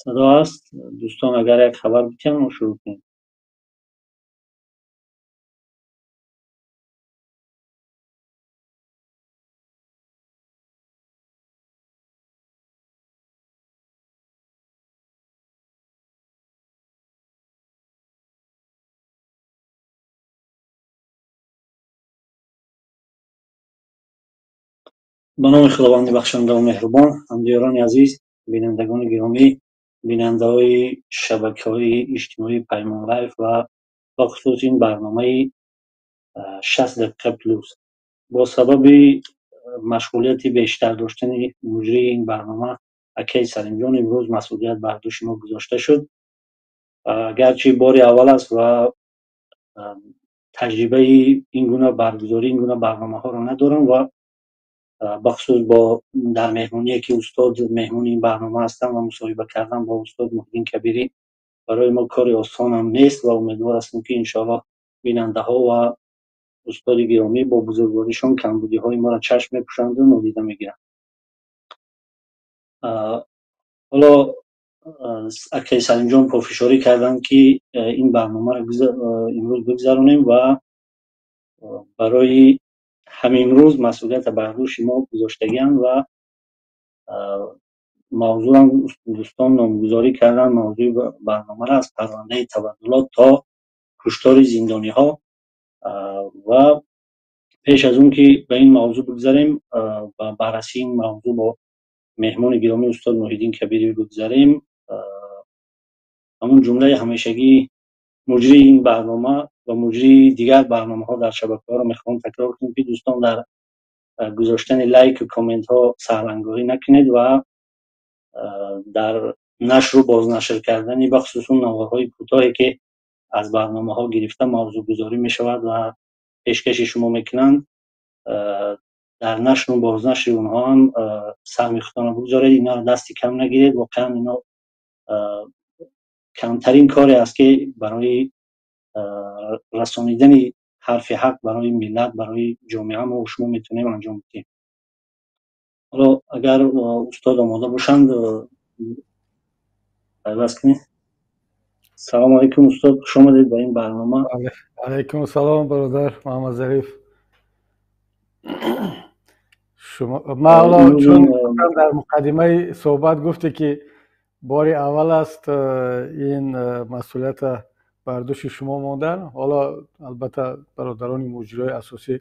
Садо ҳаст? Дӯстон, агар як хабар битиҳанд, мо шурӯъ кунем. Ба номи Худованди бахшандаву меҳрубон, ҳамдиёрони азиз, бинандагони гиромӣ, бинандаҳои шабакаҳои иҷтимоии Паймон Лайф ва бахусус ин барномаи 60 дақиқа плюс. Бо сабаби машғулияти бештар доштани муҷрии ин барнома акаи Салимҷон, имрӯз масъулият бар дӯши мо гузошта шуд. Гарчи бори аввал аст ва таҷрибаи ин гуна баргузории ин гуна барномаҳоро надорам ва бахусус бо дар меҳмоние ки устод меҳмони ин барнома ҳастанд ва мусоҳиба кардан бо устод Муҳиддин Кабирӣ барои мо кори осонам нест ва умедвор ҳастем, ки иншоаллоҳ бинандаҳо ва устоди гиромӣ бо бузургворишон камбудиҳои моро чашм мепӯшанду нодида мегиранд. Ҳоло акаи Салимҷон пофишорӣ карданд, ки ин барномаро имрӯз бигзаронем ва барои ҳамин рӯз масъулията бар дӯши мо гузоштагианд ва мавзӯам дӯстон номгузорӣ карданд мавзӯи барномаро аз парвандаи табаддулот то куштори зиндониҳо. Ва пеш аз он ки ба ин мавзӯъ бигзарем, ба баррасии ин мавзӯъ бо меҳмони гиромӣ устод Муҳиддин Кабирӣ бигзарем, ҳамун ҷумлаи ҳамешагии муҷрии ин барнома ва муҷрии дигар барномаҳо дар шабакаҳоро мехоҳам такрор кунем, ки дӯстон дар гузоштани лайку комментҳо саҳлангорӣ накунед ва дар нашру бознашр кардани бахусус он наворҳои кӯтоҳе ки аз барномаҳо гирифта мавзӯъгузорӣ мешавад ва пешкаши шумо мекунанд, дар нашру бознашри онҳо ҳам саҳми худтонро бигзоред, инҳоро дасти кам нагиред. Воқеан ино камтарин коре аст, ки барои расонидани ҳарфи ҳақ барои миллат, барои ҷомеа мо шумо метавонем анҷом бидиҳем. Ҳоло агар устод омода бошанд, пайваст кунед. Салому алайкум устод, хуш омадед ба ин барнома. Алайкум салом бародар Муҳаммад Зариф. Шумо ман ҳоло чун дар муқаддимаи суҳбат гуфте, ки бори аввал аст ин масъулията бар дӯши шумо мондан, ҳоло албатта бародарони муҷриҳои асосӣ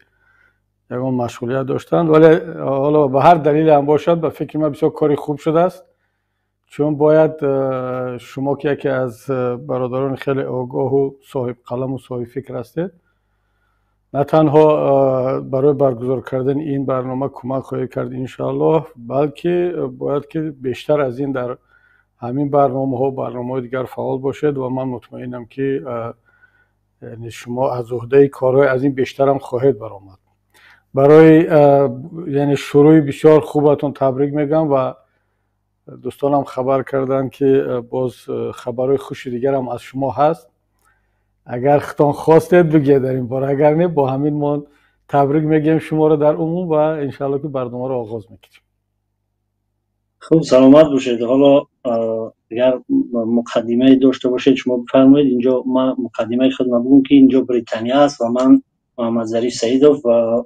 ягон машғулият доштанд, вале ҳоло ба ҳар далеле ҳам бошад, ба фикри ман бисёр кори хуб шудааст, чун бояд шумо ки яке аз бародарони хеле огоҳу соҳибқаламу соҳибфикр ҳастед, на танҳо барои баргузор кардани ин барнома кӯмак хоҳед кард иншоаллоҳ, балки бояд ки бештар аз ин дар ҳамин барномаҳо, барномаҳои дигар фаъол бошед ва ман мутмаинам, ки шумо аз уҳдаи корҳои аз ин бештарам хоҳед баромад. Барои яъне шурӯи бисёр хубатон табрик мегӯям ва дӯстонам хабар карданд, ки боз хабарҳои хуши дигарам аз шумо ҳаст. Агар худтон хостед, бигӯед дар ин бора, агар не, бо ҳамин мо табрик мегӯем шуморо дар умум ва иншоалло ки барномаро оғоз мекунем. Хуб, саломат бошед. Ҳоло агар муқаддимае дошта бошед, шумо бифармоед. Инҷо ман муқаддимаи худро бигӯм, ки инҷо Британия аст ва ман Муҳаммад Зариф Саидов ва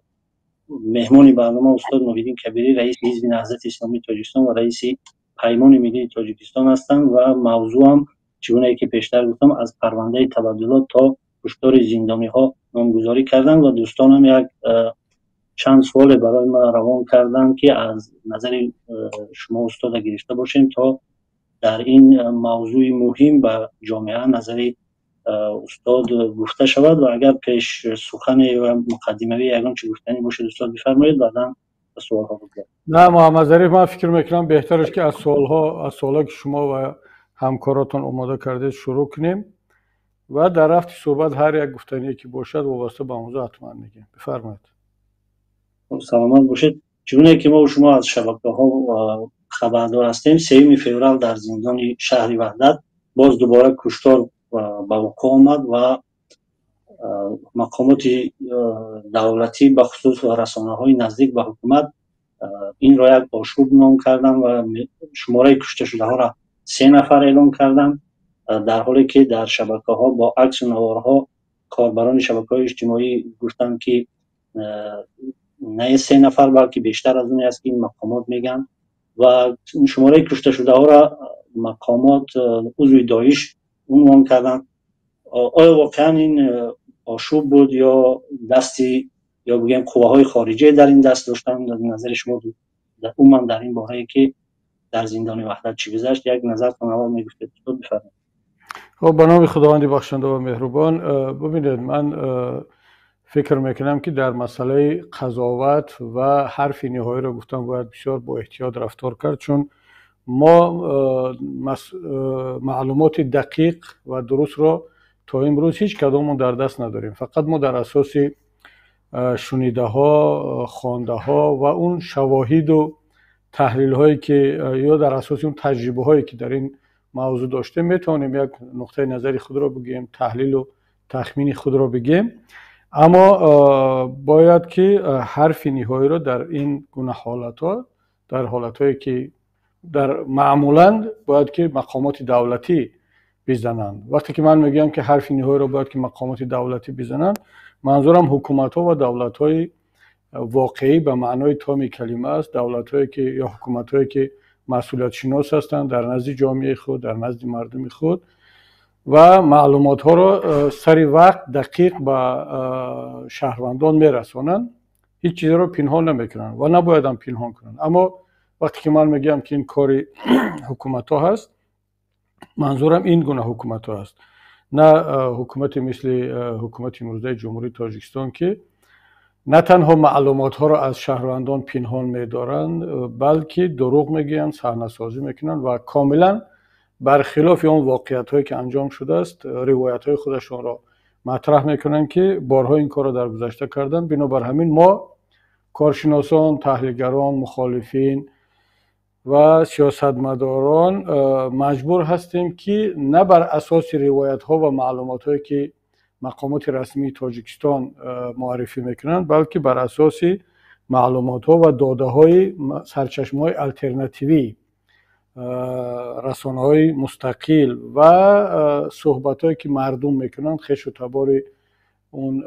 меҳмони барнома устод Муҳиддин Кабирӣ, раиси Ҳизби Наҳзати Исломии Тоҷикистон ва раиси Паймони Миллии Тоҷикистон ҳастанд ва мавзӯам, чӣ гунае ки пештар гуфтам, аз парвандаи табаддулот то куштори зиндониҳо номгузорӣ карданд ва дӯстонам як чанд суоле барои ман равон карданд, ки аз назари шумо устода гирифта бошем, то дар ин мавзӯи муҳим ба ҷомеа назари устод гуфта шавад. Ва агар пеш сухане ва муқаддимавӣ ягон чӣ гуфтанӣ бошед, устод, бифармоед, баъдан ба суолҳо бигзарем. На, Муҳаммад Зариф, ман фикр мекунам, беҳтараш ки аз суолҳо, аз суолҳое ки шумо ва ҳамкоротон омода кардед, шурӯъ кунем ва дар рафти суҳбат ҳар як гуфтание ки бошад вобаста ба мавзӯъ ҳатман мегӯем. Бифармоед. Саломат бошед. Чӣ гуне ки мо шумо аз шабакаҳо хабардор ҳастем, 3 феврал дар зиндони шаҳри Ваҳдат боз дубора куштор ба вуқӯъ омад ва мақомоти давлатӣ, бахусус расонаҳои наздик ба ҳукумат, инро як ошӯб ном карданд ва шумораи кушташудаҳоро 3 نفر اعلام کردند، در حالی که در شبکه‌ها با عکس و نوارها کاربران شبکه‌های اجتماعی گفتند که نه 3 نفر بلکه بیشتر از اون است که این مقامات میگن و شماره کشته شده ها را مقامات عضو داعش عنوان کردند. آیا واقعا این آشوب بود یا دستی یا بگیم قوه خارجی در این دست داشتن؟ نظر شما در عموم در این باره که در زندان وحدت چی گذشت یک نظر اول میگفتید، بفرمایید. خب، به نام خداوند بخشنده و مهربان. ببینید، من فکر میکنم که در مسئله قضاوت و حرف نهایی را گفتم باید بسیار با احتیاط رفتار کرد، چون ما معلومات دقیق و درست را تا امروز هیچ کداممون در دست نداریم. فقط ما در اساس شنیده ها، خوانده ها و اون شواهد و تحلیل هایی که یا در اساس اون تجربه هایی که در این موضوع داشته میتونیم یک نقطه نظری خود را بگیم، تحلیل و تخمین خود را بگیم، اما باید که حرف نهایی را در این گونه حالت ها، در حالت هایی که در معمولا باید که مقامات دولتی بزنند. وقتی که من میگم که حرف نهایی را باید که مقامات دولتی بزنند، منظورم حکومت ها و دولت های واقعی به معنای تام کلمه است، دولت هایی که یا حکومت هایی که مسئولیت شناس هستند در نزد جامعه خود، در نزد مردم خود و معلومات ها را سری وقت دقیق به شهروندان میرسانند، هیچ چیزی را پنهان نمیکنند و نباید هم پنهان کنند. اما وقتی که من میگم که این کار حکومت ها هست، منظورم این گونه حکومت ها است، نه حکومت مثل حکومت امروزه جمهوری تاجیکستان که نه تنها معلومات ها را از شهروندان پنهان می‌دارند، بلکه دروغ میگویند، صحنه سازی میکنند و کاملا برخلاف آن واقعیت هایی که انجام شده است روایت های خودشان را مطرح میکنند که بارها این کار را در گذشته کردند. بنابر همین ما کارشناسان، تحلیلگران، مخالفین و سیاستمداران مجبور هستیم که نه بر اساس روایت ها و معلومات هایی که مقامات رسمی تاجیکستان معرفی میکنند، بلکه بر اساس معلومات ها و داده های سرچشمه های الترناتیوی، رسانه های مستقل و صحبت هایی که مردم میکنند، خویش و تبار اون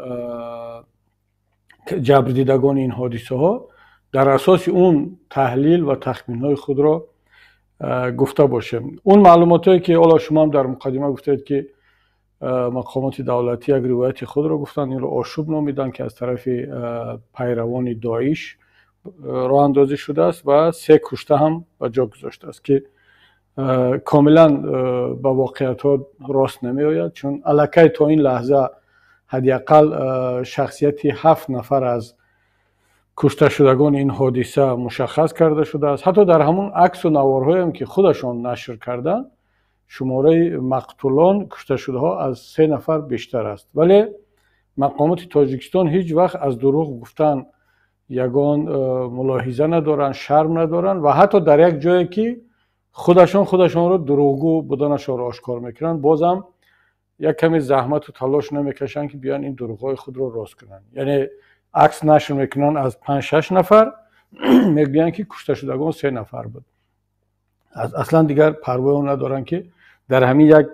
جبردیدگان این حادثه ها، در اساس اون تحلیل و تخمین های خود را گفته باشیم. اون معلومات هایی که حالا شما هم در مقدمه گفتید که مقامات دولتی یک روایت خود را گفتند، این را آشوب نامیدند که از طرف پیروان داعش راه اندازی شده است و 3 کشته هم به جا گذاشته است که کاملا به واقعیت ها راست نمی آید، چون الکی تا این لحظه حداقل شخصیت 7 نفر از کشته شدگان این حادثه مشخص کرده شده است. حتی در همون عکس و نوارهایی هم که خودشان نشر کردند، شماره مقتولان کشته شده ها از 3 نفر بیشتر است. ولی مقامات تاجیکستان هیچ وقت از دروغ گفتن یگان ملاحظه ندارن، شرم ندارن و حتی در یک جایی که خودشان رو دروغگو بودنشان را آشکار میکنن، بازم یک کمی زحمت و تلاش نمیکشن که بیان این دروغهای خود رو راست کنن. یعنی عکس نشر میکنن از 5-6 نفر، میگویند که کشته شدگان 3 نفر بود. اصلا دیگر پروا ندارن که در همین یک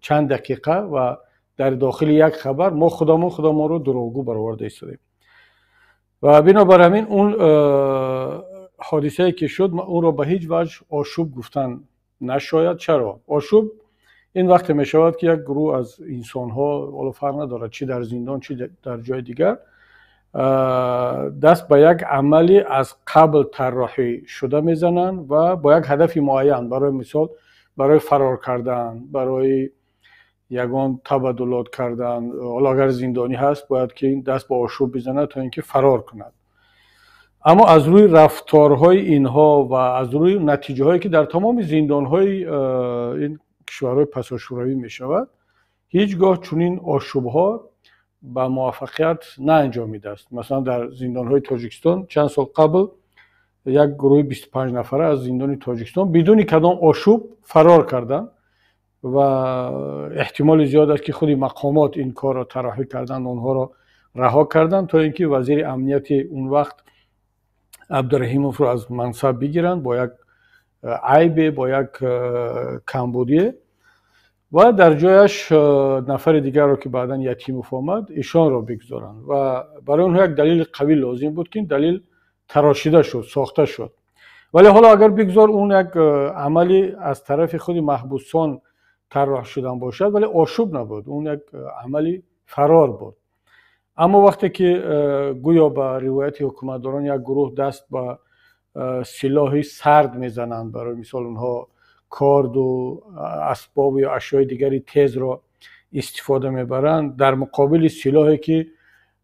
چند دقیقه و در داخل یک خبر ما خودمون رو دروغگو برآورده ایستادیم. و بنابر همین اون حادثه که شد اون رو به هیچ وجه آشوب گفتن نشاید. چرا؟ آشوب این وقت می شود که یک گروه از انسان ها، حالا فرق ندارد چی در زندان چی در جای دیگر، دست به یک عملی از قبل طراحی شده میزنند و با یک هدف معین، برای مثال برای فرار کردن، برای یگان تبادلات کردن. حالا اگر زندانی هست باید که دست با آشوب بزند تا اینکه فرار کند. اما از روی رفتارهای اینها و از روی نتیجه هایی که در تمام زندانهای این کشورهای پس شوروی می شود، هیچگاه چنین آشوبها به موفقیت نانجامیده است. مثلا در زندانهای تاجیکستان چند سال قبل یک گروه 25 نفره از زندان تاجیکستان بدون کدام آشوب فرار کردند و احتمال زیاد است که خود مقامات این کار را طراحی کردند، آنها را رها کردند تا اینکه وزیر امنیت اون وقت عبدالرحیموف را از منصب بگیرند با یک айбе, бо як камбудие, ва дар ҷояш нафари дигарро, ки баъдан Ятимов омад, ишонро бигузоранд. Ва барои онҳо як далели қавӣ лозим буд, ки ин далел тарошида шуд, сохта шуд. Вале ҳоло агар бигзор он як амали аз тарафи худи маҳбусон тарроҳ шудан бошад, вале ошӯб набуд, он як амали фарор буд. Аммо вақте ки гӯё ба ривояти ҳукуматдорон як гурӯҳ даст ба силоҳи сард мезананд, барои мисол онҳо корду асбобу ё ашёи дигари тезро истифода мебаранд дар муқобили силоҳе, ки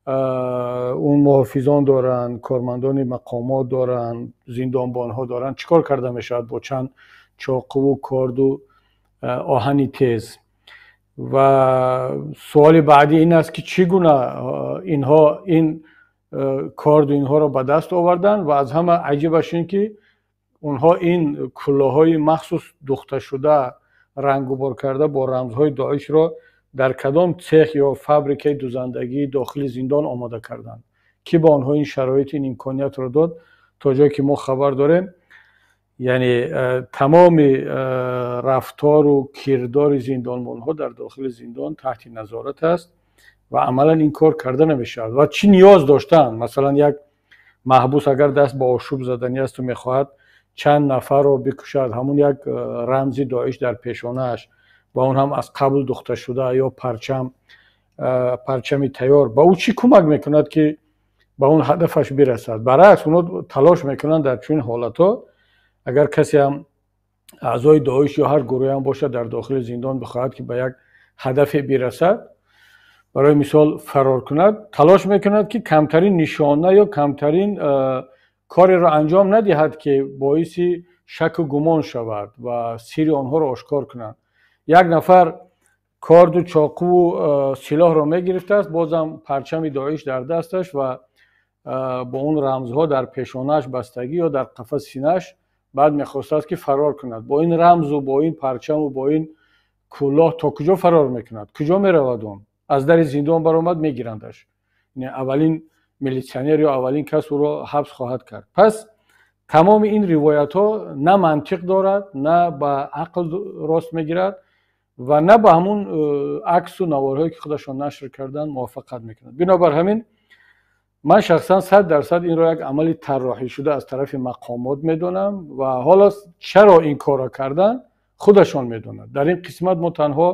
он муҳофизон доранд, кормандони мақомот доранд, зиндонбонҳо доранд, чӣ кор карда мешавад бо чанд чоқуву корду оҳани тез? Ва суоли баъдӣ ин аст, ки чӣ гуна инҳо ин корду инҳоро ба даст оварданд? Ва аз ҳама аҷибаш ин, ки онҳо ин куллоҳҳои махсус духташуда, рангубор карда бо рамзҳои Доишро дар кадом цех ё фабрикаи дузандагии дохили зиндон омода карданд? Кӣ ба онҳо ин шароит, ин имкониятро дод? То ҷое ки мо хабар дорем, яъне тамоми рафтору кирдори зиндонбонҳо дар дохили зиндон таҳти назорат аст ва амалан ин кор карда намешавад. Ва чӣ ниёз доштанд? Масалан, як маҳбус агар даст ба ошӯб заданӣ асту мехоҳад чанд нафарро бикушад, ҳамун як рамзи Доиш дар пешонааш ва он ҳам аз қабл духташуда ё парчами тайёр, ба ӯ чӣ кӯмак мекунад, ки ба он ҳадафаш бирасад? Баръакс, онҳо талош мекунанд дар чунин ҳолатҳо, агар касе ҳам аъзои Доиш ё ҳар гурӯҳе ҳам бошад, дар дохили зиндон бихоҳад, ки ба як ҳадафе бирасад, барои мисол фарор кунад, талош мекунад, ки камтарин нишона ё камтарин кореро анҷом надиҳад, ки боиси шаку гумон шавад ва сирри онҳоро ошкор кунад. Як нафар корду чоқуву силоҳро мегирифтааст, бозам парчами Доиш дар дасташ ва бо он рамзҳо дар пешонааш бастагӣ ё дар қафаси синааш, баъд мехостааст, ки фарор кунад. Бо ин рамзу бо ин парчаму бо ин куллоҳ то куҷо фарор мекунад? Куҷо меравад он? Аз дари зиндон баромад, мегирандаш, аввалин милитсионер ё аввалин кас ӯро ҳабс хоҳад кард. Пас тамоми ин ривоятҳо на мантиқ дорад, на ба ақл рост мегирад ва на ба ҳамун аксу наворҳое, ки худашон нашр карданд, мувофиқат мекунад. Бинобар ҳамин ман шахсан 100% инро як амали тарроҳӣ шуда аз тарафи мақомот медонам. Ва ҳоло чаро ин корро карданд, худашон медонанд. Дар ин қисмат мо танҳо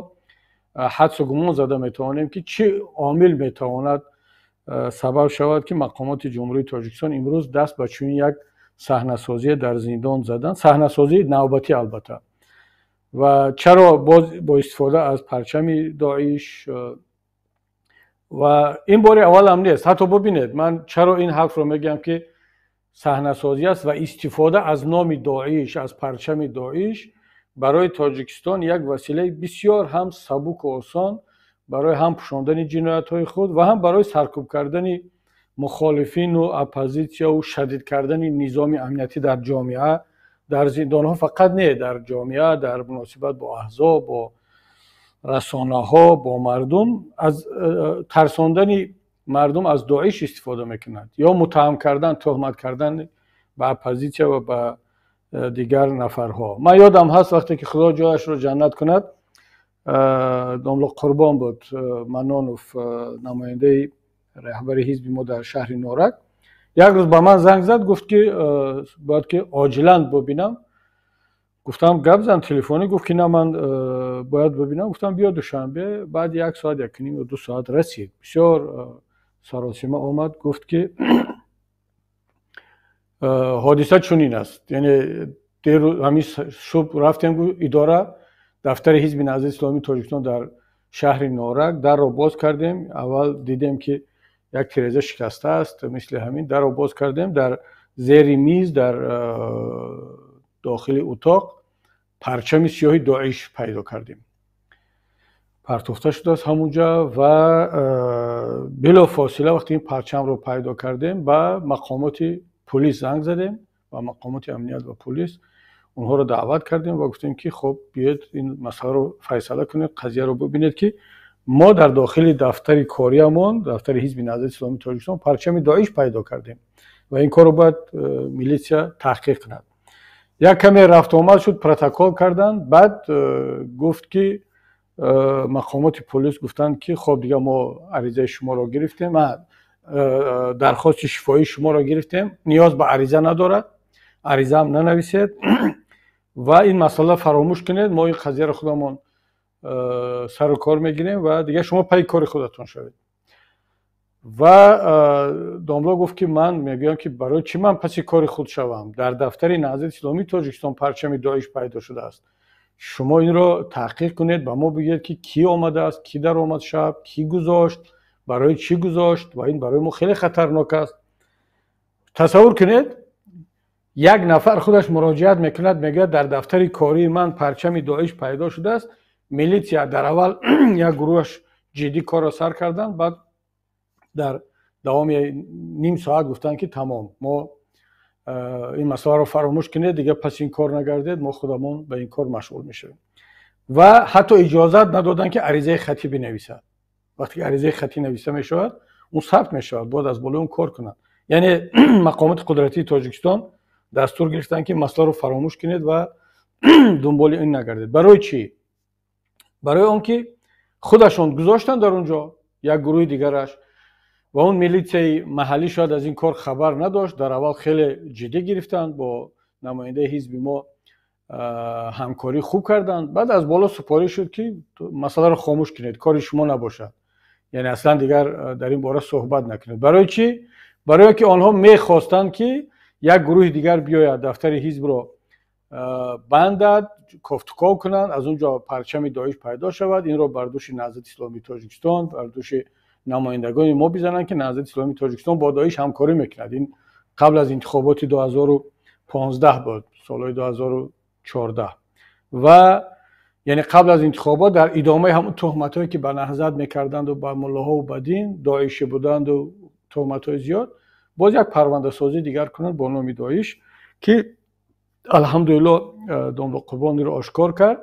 ҳадсу гумон зада метавонем, ки чӣ омил метавонад сабаб шавад, ки мақомоти Ҷумҳурии Тоҷикистон имрӯз даст ба чунин як саҳнасозие дар зиндон заданд, саҳнасозии навбатӣ албатта, ва чаро боз бо истифода аз парчами Доиш. Ва ин бори аввалам нест. Ҳатто бубинед, ман чаро ин ҳарфро мегӯям, ки саҳнасозӣ аст ва истифода аз номи Доиш, аз парчами Доиш барои Тоҷикистон як василаи бисёр ҳам сабуку осон барои ҳам пӯшондани ҷиноятҳои худ ва ҳам барои саркӯб кардани мухолифину оппозитсияву шадид кардани низоми амниятӣ дар ҷомеа, дар зиндонҳо фақат не, дар ҷомеа, дар муносибат бо аҳзоб, бо расонаҳо, бо мардум, аз тарсондани мардум аз Доиш истифода мекунад ё муттаҳам кардан, тӯҳмат кардан ба оппозитсия ва ба дигар нафарҳо. Ман ёдам ҳаст, вақте ки, Худо ҷояшро ҷаннат кунад, домло Қурбон буд Манонов, намояндаи раҳбари ҳизби мо дар шаҳри Норак, як рӯз ба ман занг зад, гуфт, ки бояд ки оҷилан бубинам. Гуфтам: «Гап зан телефонӣ». Гуфт, ки на, ман бояд бибинам. Гуфтам: «Биё Душанбе». Баъди як соат, якним ё 2 соат расид, бисёр саросима омад. Гуфт, ки ҳодиса чунин аст, яъне ҳамин субҳ рафтем идора, дафтари ҳизби Наҳзати Исломии Тоҷикистон дар шаҳри Норак. Дарро боз кардем, аввал дидем, ки як тиреза шикаста аст. Мисли ҳамин дарро боз кардем, дар зери миз, дар дохили утоқ парчами сиёҳи Доиш пайдо кардем, партофта шудааст ҳамунҷа. Ва билофосила вақте ин парчамро пайдо кардем, ба мақомоти пулис занг задем, ба мақомоти амният ва пулис. Онҳоро даъват кардем ва гуфтем, ки хуб, биёед, ин масъаларо файсала кунед, қазияро бубинед, ки мо дар дохили дафтари кориамон, дафтари ҳизби Наҳзати Исломии Тоҷикистон, парчами Доиш пайдо кардем ва ин корро бояд милитсия таҳқиқ кунад. Як каме рафтуомад шуд, протокол карданд. Баъд гуфт ки мақомоти полис гуфтанд, ки хоб, дига мо аризаи шуморо гирифтем, дархости шифоии шуморо гирифтем, ниёз ба ариза надорад, аризаам нанависед ва ин масъала фаромӯш кунед, мо ин қазияро худамон сару кор мегирем ва дигар шумо пайи кори худатон шавед. Ва домло гуфт, ки ман мегӯям, ки барои чӣ ман паси кори худ шавам? Дар дафтари Наҳзати Исломии Тоҷикистон парчами Доиш пайдо шудааст. Шумо инро таҳқиқ кунед, ба мо бигӯед, ки кӣ омадааст, кӣ даромад шаб, кӣ гузошт, барои чӣ гузошт, ва ин барои мо хеле хатарнок аст. Тасаввур кунед, як нафар худаш муроҷиат мекунад, мегӯяд, дар дафтари кории ман парчами Доиш пайдо шудааст. Милитсия дар аввал як гурӯҳаш ҷиддӣ корро сар карданд, баъд дар давоми ним соат гуфтанд, ки тамом, мо ин масъаларо фаромӯш кунед, дигар пас ин кор нагардед, мо худамон ба ин кор машғул мешавем. Ва ҳатто иҷозат надоданд, ки аризаи хатӣ бинависад. Вақте ки аризаи хатӣ нависта мешавад, он сабт мешавад, бояд аз болои он кор кунад. Яъне мақомоти қудратии Тоҷикистон дастур гирифтанд, ки масъаларо фаромӯш кунед ва дунболи ин нагардед. Барои чӣ? Барои он ки худашон гузоштанд дар он ҷо, як гурӯҳи дигараш, ва он милитсияи маҳаллӣ шояд аз ин кор хабар надошт. Дар аввал хеле ҷиддӣ гирифтанд, бо намояндаи ҳизби мо ҳамкорӣ хуб карданд. Баъд аз боло супориш шуд, ки масъаларо хомӯш кунед, кори шумо набошад, яъне аслан дигар дар ин бора суҳбат накунед. Барои чӣ? Барои ки онҳо мехостанд, ки як гурӯҳи дигар биёяд, дафтари ҳизбро бандад, кофтуков кунанд, аз он ҷо парчами Доиш пайдо шавад, инро бар дӯши Наҳзати Исломии Тоҷикистон, бар дӯши намояндагони мо бизананд, ки Наҳзати Исломии Тоҷикистон бо Доиш ҳамкорӣ мекунад. Ин қабл аз интихоботи 2015 буд, солҳои 2014, ва яъне қабл аз интихобот, дар идомаи ҳамон туҳматҳое, ки ба Наҳзат мекарданду, ба муллоҳову ба дин, доишӣ буданду, туҳматҳои зиёд, боз як парвандасозӣ дигар кунанд бо номи Доиш, ки алҳамдулилло домло Қурбон инро ошкор кард.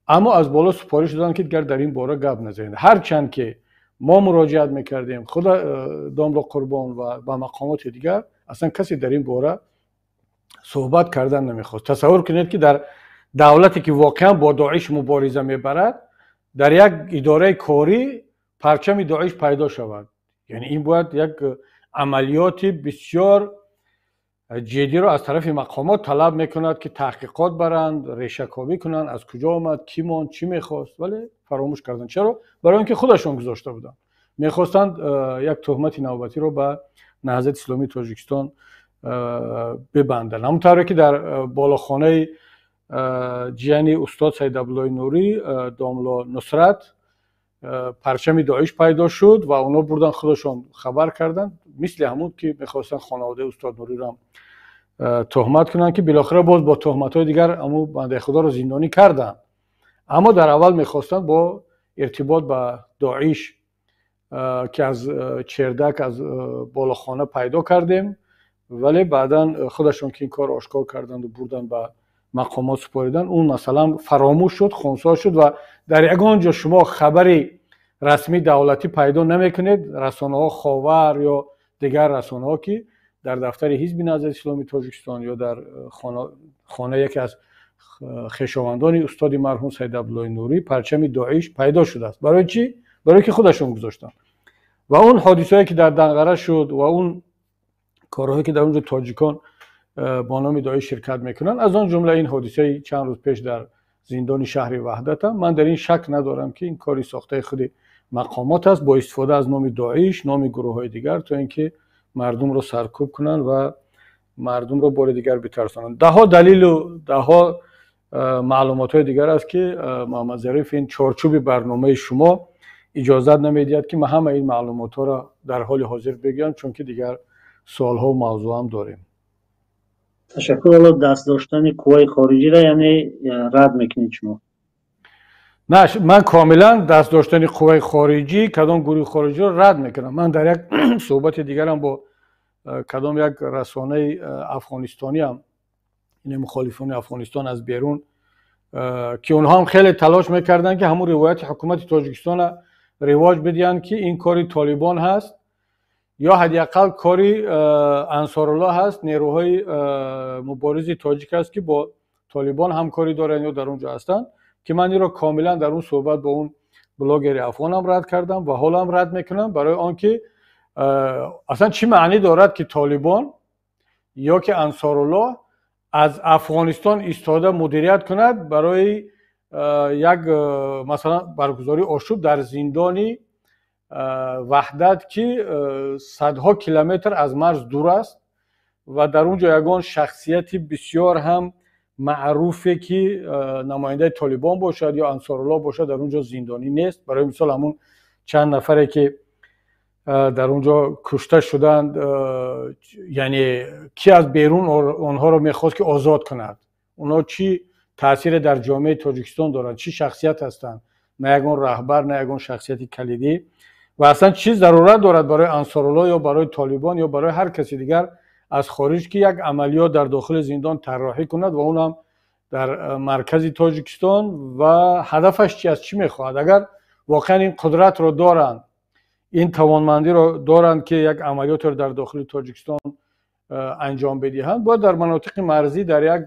Аммо аз боло супориш доданд, ки дигар дар ин бора гап назанед. Ҳарчанд ки мо муроҷиат мекардем, худ домло Қурбон ва ба мақомоти дигар, аслан касе дар ин бора суҳбат кардан намехост. Тасаввур кунед, ки дар давлате, ки воқеан бо Доиш мубориза мебарад, дар як идораи корӣ парчами Доиш пайдо шавад. Яъне ин бояд як амалиёти бисёр ҷиддиро аз тарафи мақомот талаб мекунад, ки таҳқиқот баранд, решакобӣ кунанд, аз куҷо омад, кӣ монд, чӣ мехост. Вале фаромӯш карданд. Чаро? Барои он ки худашон гузошта буданд, мехостанд як туҳмати навбатиро ба Наҳзати Исломии Тоҷикистон бибанданд. Ҳамон тавре ки дар болохонаи ҷияни устод Саид Абдуллои Нурӣ, домло Нусрат, парчами Доиш пайдо шуд ва онҳо бурдан, худашон хабар карданд, мисли ҳамун ки мехостанд хонаводаи устод Нуриро ҳам туҳмат кунанд, ки билохира боз бо туҳматҳои дигар ҳамун бандаи худоро зиндонӣ карданд. Аммо дар аввал мехостанд бо иртибот ба Доиш, ки аз чердак, аз болохона пайдо кардем. Вале баъдан худашон ки ин корро ошкор карданду бурдан ба мақомот супориданд, он масъала фаромӯш шуд, хунсо шуд ва дар ягон ҷо шумо хабари расмии давлатӣ пайдо намекунед, расонаҳо, Ховар ё дигар расонаҳо, ки дар дафтари ҳизби Наҳзати Исломии Тоҷикистон ё дар хонаи яке аз хешовандони устоди марҳум Саид Абдуллои Нурӣ парчами Доиш пайдо шудааст. Барои чӣ? Барои ки худашон гузоштанд. Ва он ҳодисае, ки дар Данғара шуд, ва он корҳое, ки дар он ҷо тоҷикон бо номи Доиш ширкат мекунанд, аз он ҷумла ин ҳодисаи чанд рӯз пеш дар зиндони шаҳри Ваҳдатам, ман дар ин шак надорам, ки ин кори сохтаи худи мақомот аст бо истифода аз номи Доиш, номи гурӯҳҳои дигар, то ин ки мардумро саркӯб кунанд ва мардумро бори дигар битарсонанд. Даҳҳо далилу даҳҳо маълумотҳои дигар аст, ки Муҳаммад Зариф, ин чорчӯби барномаи шумо иҷозат намедиҳад, ки ман ҳама ин маълумотҳоро дар ҳоли ҳозир бигӯям, чунки дигар суолҳо мавзӯъам дорем. Ташаккур. Ҳоло даст доштани қувваи хориҷиро яъне рад мекунед шумо? На, ман комилан даст доштани қувваи хориҷӣ, кадом гурӯҳи хориҷиро рад мекунам. Ман дар як суҳбати дигарам бо кадом як расонаи афғонистониам, ин мухолифони Афғонистон аз берун, ки онҳо ҳам хеле талош мекарданд, ки ҳамун ривояти ҳукумати Тоҷикистона ривоҷ бидиҳанд, ки ин кори Толибон ҳаст ё ҳадди ақал кори Ансоруллоҳ ҳаст, нерӯҳои муборизи тоҷик аст, ки бо Толибон ҳамкорӣ доранд ё дар он ҷо ҳастанд, ки ман инро комилан дар он суҳбат бо он блогери афғонам рад кардам ва ҳолам рад мекунам, барои он ки аслан чӣ маънӣ дорад, ки Толибон ё ки Ансоруллоҳ аз Афғонистон истода мудирият кунад барои як, масалан, баргузории ошӯб дар зиндони Ваҳдат, ки садҳо километр аз марз дур аст ва дар он ҷо ягон шахсияти бисёр ҳам маъруфе, ки намояндаи Толибон бошад ё Ансоруллоҳ бошад, дар он ҷо зиндонӣ нест. Барои мисол, ҳамун чанд нафаре, ки дар он ҷо кушта шуданд, яъне ки аз берун онҳоро мехост, ки озод кунад? Онҳо чӣ таъсире дар ҷомеаи Тоҷикистон доранд? Чӣ шахсият ҳастанд? На ягон раҳбар, на ягон шахсияти калидӣ. Ва аслан чӣ зарурат дорад барои Ансоруллоҳ ё барои Толибон ё барои ҳар каси дигар аз хориҷ, ки як амалиёт дар дохили зиндон тарроҳӣ кунад ва онам дар маркази Тоҷикистон? Ва ҳадафаш чи аст, чӣ мехоҳад? Агар воқеан ин қудратро доранд, ин тавонмандиро доранд, ки як амалиётеро дар дохили Тоҷикистон анҷом бидиҳанд, бояд дар манотиқи марзӣ, дар як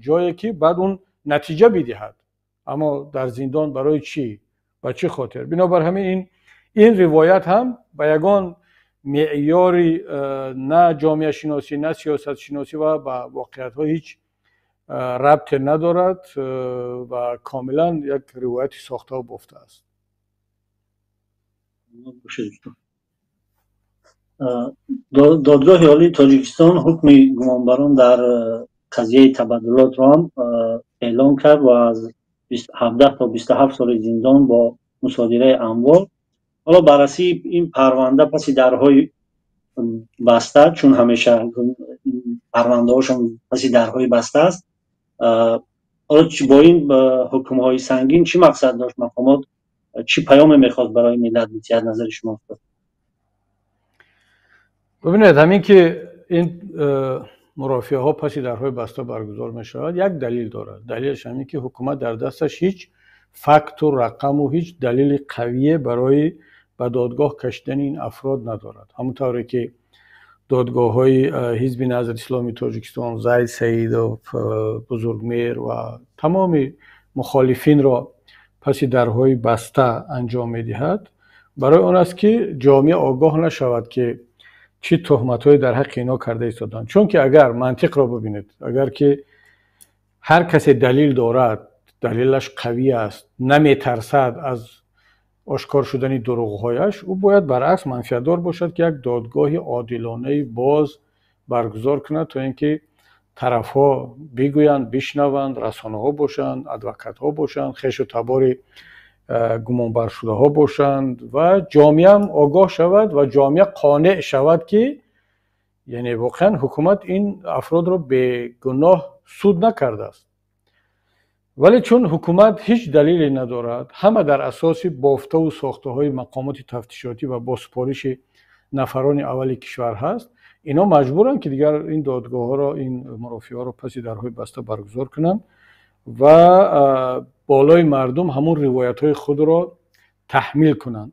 ҷое, ки баъд он натиҷа бидиҳад. Аммо дар зиндон барои чӣ, ба чӣ хотир? Бинобар ҳамин ин ривоят ҳам ба ягон меъёри на ҷомеашиносӣ, на сиёсатшиносӣ ва ба воқеиятҳо ҳеҷ рабте надорад ва комилан як ривояти сохтаву бофта аст. Додгоҳи Олии Тоҷикистон ҳукми гумонбарон дар қазияи табаддулотро ҳам эълон кард ва аз 17 то 27 соли зиндон бо мусодираи амвол. Ҳоло баррасии ин парванда паси дарҳои баста, чун ҳамеша парвандаҳошон паси дарҳои баста аст, ҳоло бо ин ҳукмҳои сангин чӣ мақсад дошт мақомот, чӣ паёме мехост барои миллат бидиҳад, назари шумо? Бибинед, ҳамин ки ин мурофиаҳо паси дарҳои баста баргузор мешавад, як далил дорад. Далилаш ҳамин ки ҳукумат дар дасташ ҳеҷ факту рақаму ҳеҷ далели қавие барои ба додгоҳ кашидани ин афрод надорад. Ҳамон тавре ки додгоҳҳои Ҳизби Наҳзати Исломии Тоҷикистон, Зайд Саидов, Бузургмеҳр ва тамоми мухолифинро паси дарҳои баста анҷом медиҳад, барои он аст, ки ҷомеа огоҳ нашавад, ки чӣ туҳматҳое дар ҳаққи инҳо карда истоданд. Чунки агар мантиқро бибинед, агар ки ҳар касе далил дорад, далилаш қавӣ аст, наметарсад аз ошкор шудани дурӯғҳояш, ӯ бояд баръакс манфиатдор бошад, ки як додгоҳи одилонаи боз баргузор кунад, то ин ки тарафҳо бигӯянд, бишнаванд, расонаҳо бошанд, адвокатҳо бошанд, хешу табори гумонбаршудаҳо бошанд ва ҷомеаам огоҳ шавад ва ҷомеа қонеъ шавад, ки яъне воқеан ҳукумат ин афродро бегуноҳ суд накардааст. Вале чун ҳукумат ҳеҷ далеле надорад, ҳама дар асоси бофтаву сохтаҳои мақомоти тафтишотӣ ва бо супориши нафарони аввали кишвар ҳаст, инҳо маҷбуранд, ки дигар ин додгоҳҳоро, ин мурофиаҳоро паси дарҳои баста баргузор кунанд ва болои мардум ҳамун ривоятҳои худро таҳмил кунанд.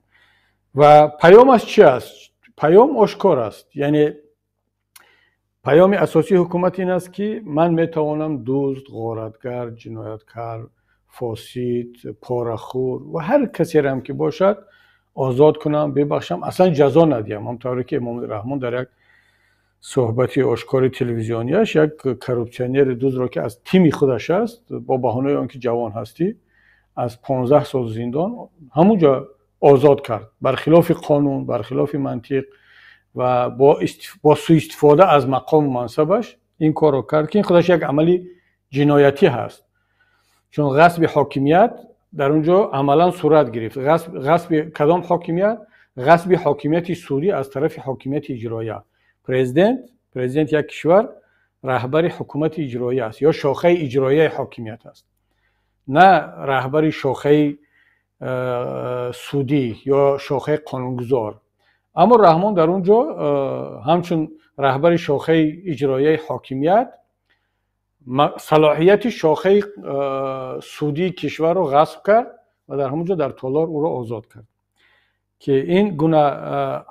Ва паёмаш чи аст? Паём ошкор аст. Яъне паёми асосии ҳукумат ин аст, ки ман метавонам дузд, ғоратгар, ҷинояткар, фосид, порахӯр ва ҳар касеро ки бошад озод кунам, бибахшам, аслан ҷазо надиҳам. Ҳамтавре ки Эмомалӣ Раҳмон дар як суҳбати ошкори телевизионияш як коррупсионери дуздро, ки аз тими худаш аст, бо баҳонаи он ки ҷавон ҳастӣ, аз 15 сол зиндон ҳамун ҷо озод кард, бархилофи қонун, бархилофи мантиқ ва бо суистифода аз мақому мансабаш ин корро кард, ки ин худаш як амали ҷиноятӣ ҳаст, чун ғасби ҳокимият дар он ҷо амалан сурат гирифт. Ғасби кадом ҳокимият? Ғасби ҳокимияти судӣ аз тарафи ҳокимияти иҷроия. Президент як кишвар раҳбари ҳукумати иҷроия аст ё шохаи иҷроияи ҳокимият аст, на раҳбари шохаи судӣ ё шохаи қонунгузор. Аммо Раҳмон дар он ҷо ҳамчун раҳбари шохаи иҷроияи ҳокимият салоҳияти шохаи судии кишварро ғасб кард ва дар ҳамон ҷо дар толор ӯро озод кард, ки ин гуна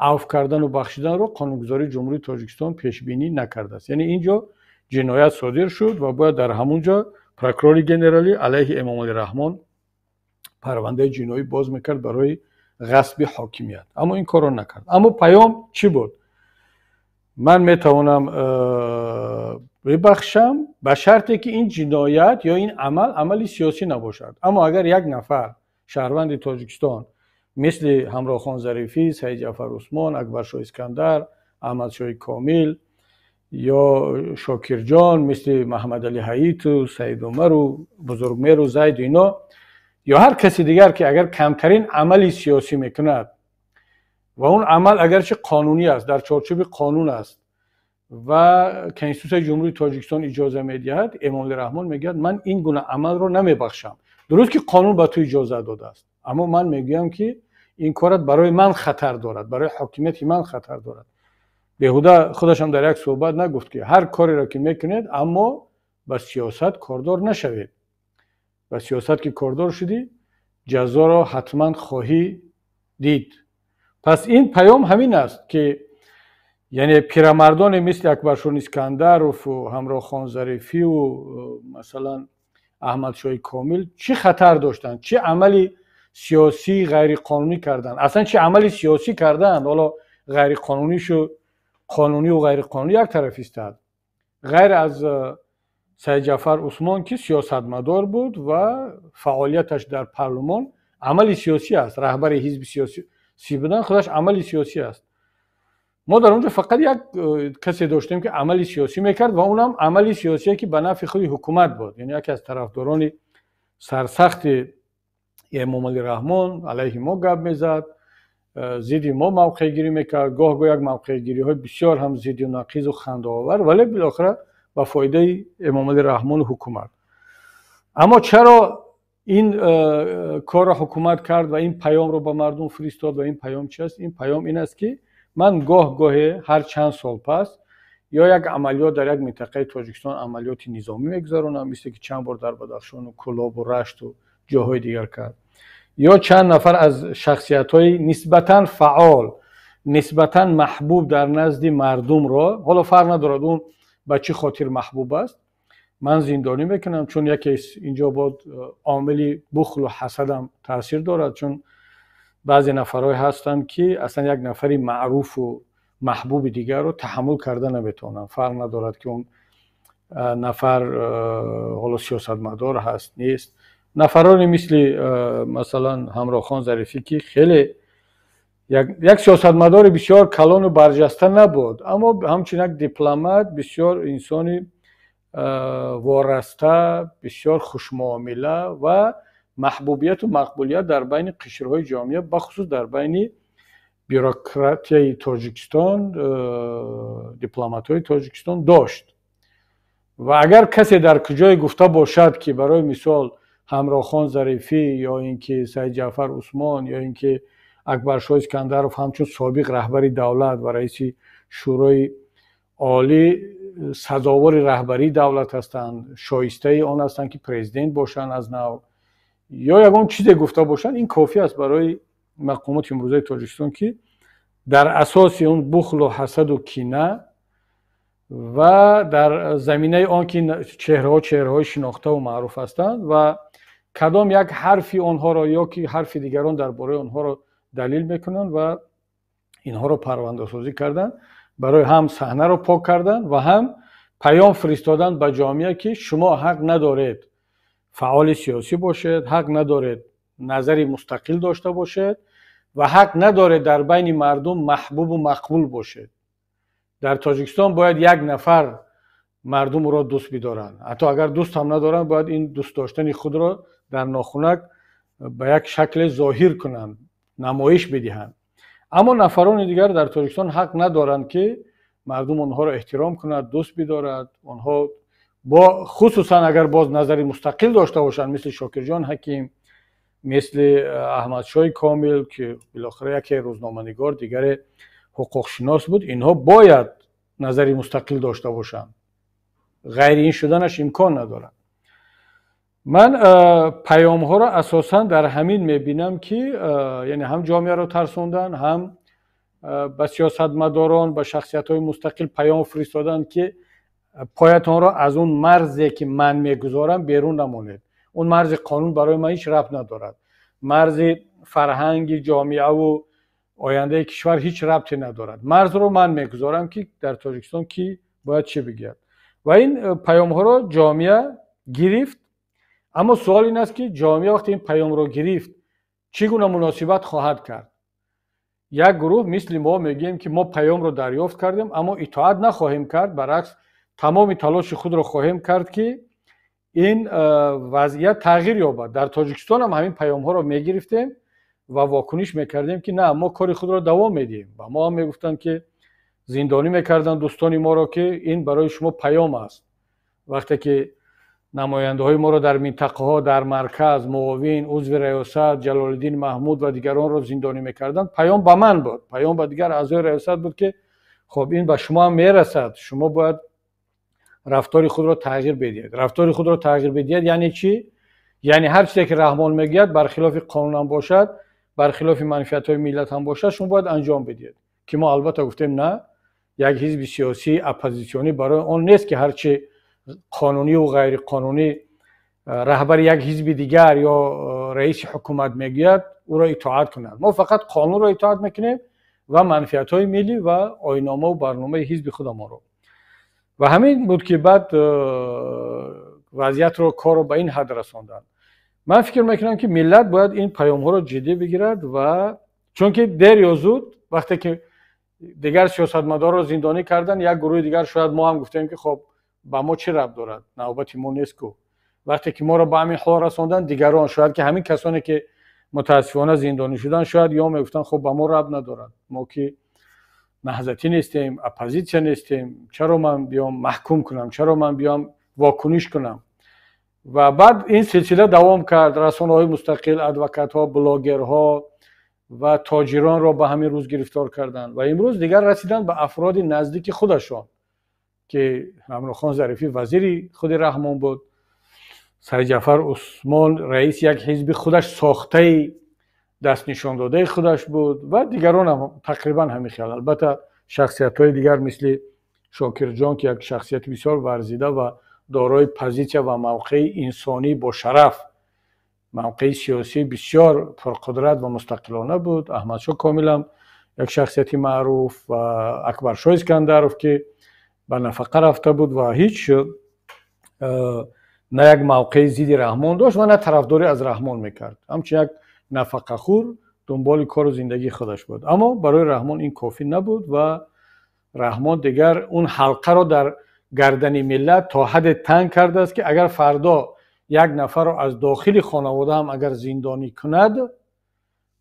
авф кардану бахшиданро қонунгузории Ҷумҳурии Тоҷикистон пешбинӣ накардааст. Яъне ин ҷо ҷиноят содир шуд ва бояд дар ҳамон ҷо Прокурори генералӣ алайҳи Эмомалӣ Раҳмон парвандаи ҷиноӣ боз мекард барои ғасби ҳокимият, аммо ин корро накард. Аммо паём чӣ буд? Ман метавонам бибахшам ба шарте ки ин ҷиноят ё ин амал амали сиёсӣ набошад. Аммо агар як нафар шаҳрванди Тоҷикистон мисли Ҳамроҳхон Зарифӣ, Саидҷаъфар Усмон, Акбаршоҳ Искандар, Аҳмадшоҳи Комил ё Шокирҷон, мисли Маҳаммадалӣ Ҳаиту, Саид Умару, Бузургмеру, Зайду ино ё ҳар каси дигар ки агар камтарин амали сиёсӣ мекунад ва он амал агарчи қонунӣ аст, дар чорчӯби қонун аст ва Конститутсияи Ҷумҳурии Тоҷикистон иҷоза медиҳад, Эмомалӣ Раҳмон мегӯяд: ман ин гуна амалро намебахшам. Дуруст ки қонун ба ту иҷоза додааст, аммо ман мегӯям ки ин корат барои ман хатар дорад, барои ҳокимияти ман хатар дорад. Беҳуда худашам дар як суҳбат нагуфт ки ҳар кореро ки мекунед, аммо ба сиёсат кордор нашавед. Ба сиёсат ки кордор шудӣ, ҷазоро ҳатман хоҳӣ дид. Пас ин паём ҳамин аст ки яъне пирамардоне мисли Акбаршоҳ Искандарову Ҳамроҳхон Зарифиву масалан Аҳмадшоҳи Комил чӣ хатар доштанд, чӣ амали сиёсии ғайриқонунӣ карданд, аслан чӣ амали сиёсӣ карданд? Ҳоло ғайриқонунишу қонуниву ғайриқонунӣ як тараф истад. Ғайр аз Саидҷаъфар Усмон ки сиёсатмадор буд ва фаъолияташ дар парлумон амали сиёсӣ аст, раҳбари ҳизби сиёсӣ будан худаш амали сиёсӣ аст. Мо дар он ҷо фақат як касе доштем ки амали сиёсӣ мекард ва онам амали сиёсие ки ба нафъи худи ҳукумат буд, яъне яке аз тарафдорони сарсахти Эмомалӣ Раҳмон алайҳи мо гап мезад, зидди мо мавқеъгирӣ мекард, гоҳ гоҳ як мавқеъгириҳои бисёр ҳам зиддиу нақизу хандаовар, вале билохира ба фоидаи Эмомалӣ Раҳмону ҳукумат. Аммо чаро ин корро ҳукумат кард ва ин паёмро ба мардум фиристод? Ва ин паём чи аст? Ин паём ин аст ки ман гоҳ гоҳе ҳар чанд сол пас ё як амалиёт дар як минтақаи Тоҷикистон, амалиёти низомӣ мегузаронам, мисле ки чанд бор дар Бадахшону Кӯлобу Рашту ҷоҳои дигар кард, ё чанд нафар аз шахсиятҳои нисбатан фаъол, нисбатан маҳбуб дар назди мардумро, ҳоло фарқ надорад он ба чӣ хотир маҳбуб аст, ман зиндонӣ мекунам, чун яке инҷо бод омили бухлу ҳасадам таъсир дорад, чун баъзе нафарҳое ҳастанд ки аслан як нафари маъруфу маҳбуби дигарро таҳаммул карда наметавонанд. Фарқ надорад ки он нафар ҳоло сиёсатмадор ҳаст, нест. Нафароне мисли масалан Ҳамроҳхон Зарифӣ ки хеле як сиёсатмадори бисёр калону барҷаста набуд, аммо ҳамчун як дипломат бисёр инсони вораста, бисёр хушмуомила ва маҳбубияту мақбулият дар байни қишрҳои ҷомеа, бахусус дар байни бюрократияи Тоҷикистон, дипломатҳои Тоҷикистон дошт. Ва агар касе дар куҷое гуфта бошад ки барои мисол Ҳамроҳхон Зарифӣ ё ин ки Саидҷаъфар Усмон ё ин ки Акбаршоҳ Искандаров ҳамчун собиқ раҳбари давлат ва раиси Шӯрои Олӣ сазовори раҳбарии давлат ҳастанд, шоистаи он ҳастанд ки президент бошанд аз нав, ё ягон чизе гуфта бошанд, ин кофӣ аст барои мақомоти имрӯзаи Тоҷикистон ки дар асоси он бухлу ҳасаду кина ва дар заминаи он ки чеҳраҳо чеҳраҳои шинохтаву маъруф ҳастанд ва кадом як ҳарфи онҳоро ё ки ҳарфи дигарон дар бораи онҳоро далил мекунанд ва инҳоро парвандасозӣ карданд, барои ҳам саҳнаро пок кардан ва ҳам паём фиристодан ба ҷомеа ки шумо ҳақ надоред фаъоли сиёсӣ бошед, ҳақ надоред назари мустақил дошта бошед ва ҳақ надоред дар байни мардум маҳбубу мақбул бошед. Дар Тоҷикистон бояд як нафар мардум ӯро дӯст бидоранд, ҳатто агар дӯст ҳам надоранд, бояд ин дӯст доштани худро дар нохунак ба як шакле зоҳир кунанд, намоиш бидиҳанд. Аммо нафарони дигар дар Тоҷикистон ҳақ надоранд ки мардум онҳоро эҳтиром кунад, дӯст бидорад. Онҳо бо хусусан агар боз назари мустақил дошта бошанд, мисли Шокирҷон Ҳаким, мисли Аҳмадшоҳи Комил ки билохира яке рӯзноманигор, дигаре ҳуқуқшинос буд, инҳо бояд назари мустақил дошта бошанд. Ғайри ин шуданаш имкон надорад. Ман паёмҳоро асосан дар ҳамин мебинам ки яъне ҳам ҷомеаро тарсондан, ҳам ба сиёсатмадорон, ба шахсиятҳои мустақил паём фиристоданд ки Поятонро аз он марзе ки ман мегузорам берун намонед. Он марзи қонун барои ман ҳеҷ рабт надорад, марзи фарҳанги ҷомеаву ояндаи кишвар ҳеҷ рабте надорад. Марзро ман мегузорам, ки дар Тоҷикистон кӣ бояд чӣ бигӯяд. Ва ин паёмҳоро ҷомеа гирифт. Аммо суол ин аст, ки ҷомеа вақте ин паёмро гирифт, чӣ гуна муносибат хоҳад кард? Як гурӯҳ мисли мо мегӯем, ки мо паёмро дарёфт кардем, аммо итоат нахоҳем кард, баръакс тамоми талоши худро хоҳем кард, ки ин вазъият тағйир ёбад. Дар Тоҷикистон ҳам ҳамин паёмҳоро мегирифтем ва вокуниш мекардем, ки на, мо кори худро давом медиҳем. Ва мо ҳам мегуфтанд, ки зиндонӣ мекарданд дӯстони моро, ки ин барои шумо паём аст. Вақте ки намояндаҳои моро дар минтақаҳо, дар марказ, муовин, узви раёсат, Ҷалолиддин Маҳмуд ва дигаронро зиндонӣ мекарданд, паём ба ман буд, паём ба дигар аъзои раёсат буд, ки хоб, ин ба шумо ҳам мерасад, шумо бояд рафтори худро тағйир бидиҳед. Рафтори худро тағйир бидиҳед яъне чӣ? Яъне ҳар чизе ки Раҳмон мегӯяд, бархилофи қонун ҳам бошад, бархилофи манфиатҳои миллат ҳам бошад, шумо бояд анҷом бидиҳед. Ки мо албатта гуфтем на, як ҳизби сиёсии оппозитсионӣ барои он нест, ки ҳарчи қонуниву ғайриқонунӣ раҳбари як ҳизби дигар ё раиси ҳукумат мегӯяд, ӯро итоат кунад. Мо фақат қонунро итоат мекунем ва манфиатҳои миллӣ ва оинномаву барномаи ҳизби худамонро. Ва ҳамин буд, ки баъд вазъиятро, корро ба ин ҳад расонданд. Ман фикр мекунам, ки миллат бояд ин паёмҳоро ҷиддӣ бигирад, ва чунки дер ё зуд вақте ки дигар сиёсатмадорро зиндонӣ карданд, як гурӯҳи дигар, шояд мо ҳам гуфтем, ки хоб, ба мо чӣ рабт дорад, навбати мо нест ку. Вақте ки моро ба ҳамин ҳол расонданд, дигарон, шояд ки ҳамин касоне ки мутаассифона зиндонӣ шуданд, шояд ё мегуфтанд, хоб, ба мо рабт надорад, мо ки наҳзатӣ нестем, оппозитсия нестем, чаро ман биём маҳкум кунам, чаро ман биём вокуниш кунам? Ва баъд ин силсила давом кард. Расонаҳои мустақил, адвокатҳо, блогерҳо ва тоҷиронро ба ҳамин рӯз гирифтор карданд ва имрӯз дигар расиданд ба афроди наздики худашон, ки Ҳамрохон Зарифӣ вазири худи Раҳмон буд, Сайдҷафар Усмон раиси як ҳизби худаш сохтаи дастнишондодаи худаш буд ва дигарон ҳам тақрибан ҳамин хел. Албатта, шахсиятҳои дигар мисли Шокирҷон, ки як шахсияти бисёр варзида ва дорои позитсия ва мавқеи инсонӣ бо шараф, мавқеи сиёсӣ бисёр пурқудрат ва мустақилона буд, Аҳмадшоҳ Комилам як шахсияти маъруф ва Акбаршоҳ Искандаров, ки ба нафақа рафта буд ва ҳеҷ на як мавқеи зидди Раҳмон дошт ва на тарафдорӣ аз Раҳмон мекард, ҳамчун як нафақахӯр дунболи кору зиндагии худаш буд. Аммо барои Раҳмон ин кофӣ набуд ва Раҳмон дигар он ҳалқаро дар гардани миллат то ҳадде танг кардааст, ки агар фардо як нафарро аз дохили хонавода ҳам агар зиндонӣ кунад,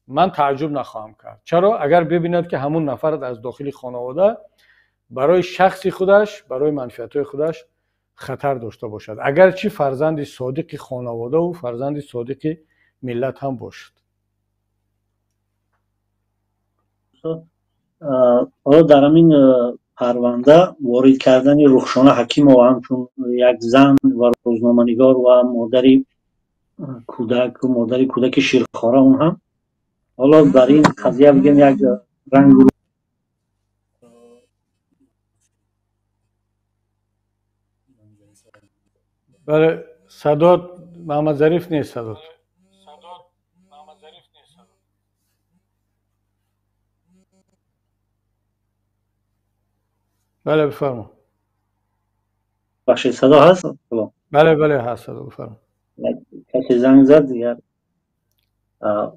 ман тааҷҷуб нахоҳам кард. Чаро? Агар бибинад, ки ҳамун нафар аз дохили хонавода барои шахси худаш, барои манфиатҳои худаш хатар дошта бошад, агарчи фарзанди содиқи хонаводаву фарзанди содиқи миллат ҳам бошад. Ҳоло дар ҳамин парванда ворид кардани Рухшона Ҳакимова ҳамчун як зан ва рӯзноманигор ва модари кӯдак, модари кӯдаки ширхора, он ҳам ҳоло дар ин қазия бигем як ранг. Бале, садот Маҳмад Зариф нест, садот. Бале, бифармо. Бахшед, садо ҳаст? Бале, бале, ҳаст садо, бифармо. Касе занг зад дигар.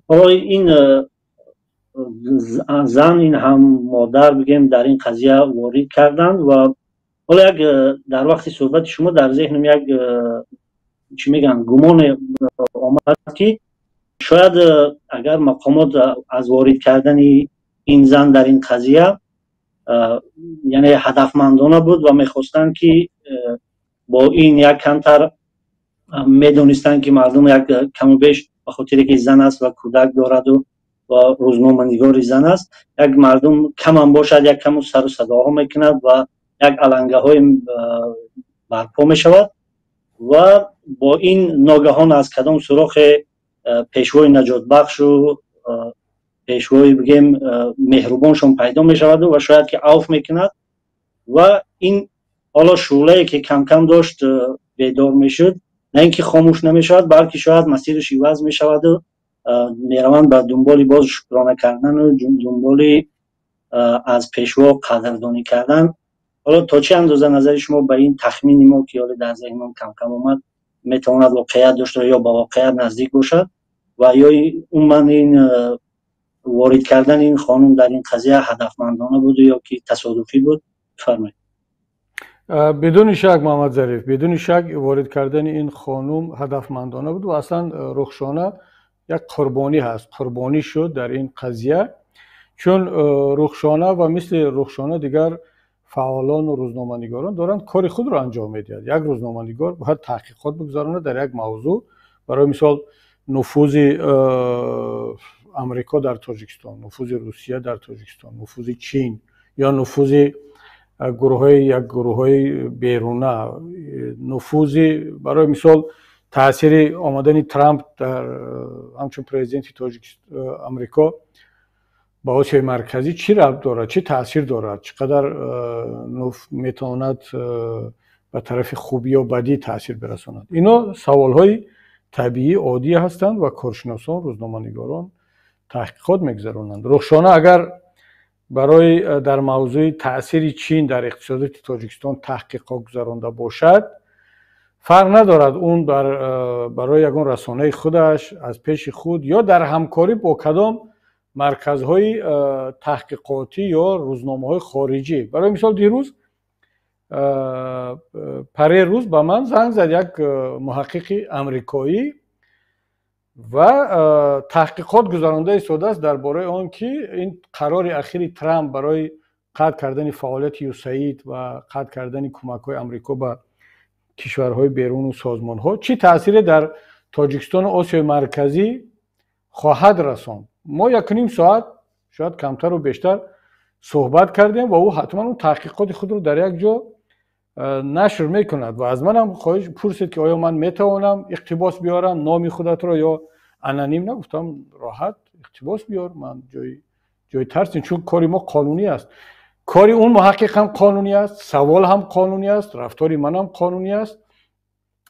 Ҳоло ин зан, ин ҳам модар бигем, дар ин қазия ворид карданд ва ҳоло як дар вақти суҳбати шумо дар зеҳнам як, чӣ мегӯянд, гумоне омад, ки шояд агар мақомот аз ворид кардани ин зан дар ин қазия, яъне ҳадафмандона буд ва мехостанд, ки бо ин як камтар медонистанд, ки мардум як каму беш ба хотире ки зан аст ва кӯдак дораду ва рӯзноманигори зан аст, як мардум камам бошад, як каму сару садоҳо мекунад ва як алангаҳои барпо мешавад ва бо ин ногаҳон аз кадом сурохе пешвои наҷотбахшу пешвои бигем меҳрубоншон пайдо мешаваду ва шояд ки авф мекунад ва ин ҳоло шӯълае ки кам-кам дошт бедор мешуд, на ин ки хомӯш намешавад, балки шояд масираш иваз мешаваду мераванд ба дунболи боз шукрона кардану дунболи аз пешво қадрдонӣ кардан. Ҳоло то чӣ андоза назари шумо ба ин тахмини мо, ки ҳоло дар зеҳнмон кам-кам омад, метавонад воқеият дошта ё ба воқеият наздик бошад ва ё умуман ин ворид кардани ин хонум дар ин қазия ҳадафмандона буду ё ки тасодуфӣ буд? Бифармоед. Бидуни шак, Муҳаммад Зариф, бидуни шак ворид кардани ин хонум ҳадафмандона буд ва аслан Рухшона як қурбонӣ ҳаст, қурбонӣ шуд дар ин қазия, чун Рухшона ва мисли Рухшона дигар фаъолону рӯзноманигорон доранд кори худро анҷом медиҳад. Як рӯзноманигор бояд таҳқиқот бигузаронад дар як мавзӯъ, барои мисол нуфузи Амрико дар Тоҷикистон, нуфузи Русия дар Тоҷикистон, нуфузи Чин ё нуфузи гурӯҳҳои як гурӯҳҳои беруна, нуфузи, барои мисол, таъсири омадани Трамп дар ҳамчун президенти Амрико ба Осиёи Марказӣ чӣ рабт дорад, чӣ таъсир дорад, чӣ қадар метавонад ба тарафи хубӣ ё бадӣ таъсир бирасонад. Ино саволҳои табиӣ, оддӣ ҳастанд ва коршиносон, рӯзноманигорон таҳқиқот мегузаронанд. Рухшона агар барои дар мавзӯи таъсири Чин дар иқтисодиёти Тоҷикистон таҳқиқот гузаронда бошад, фарқ надорад, он барои ягон расонаи худаш, аз пеши худ ё дар ҳамкорӣ бо кадом марказҳои таҳқиқотӣ ё рӯзномаҳои хориҷӣ. Барои мисол, дирӯз, паре рӯз ба ман занг зад як муҳаққиқи амрикоӣ ва таҳқиқот гузаронда истодааст дар бораи он ки ин қарори ахири Трамп барои қатъ кардани фаъолияти ЮСАИД ва қатъ кардани кӯмакҳои Амрико ба кишварҳои беруну созмонҳо чӣ таъсире дар Тоҷикистону Осиёи Марказӣ хоҳад расонд. Мо якуним соат, шояд камтару бештар, суҳбат кардем ва ӯ ҳатман он таҳқиқоти худро дар як ҷо нашр мекунад ва аз манам хоҳиш пурсид, ки оё ман метавонам иқтибос биёрам номи худатро ё аноним? Нагуфтам, роҳат иқтибос биёр, ман ҷои тарс, чун кори мо қонунӣ аст. Кори он муҳаққиқ ҳам қонунӣ аст, савол ҳам қонунӣ аст, рафтори манам қонунӣ аст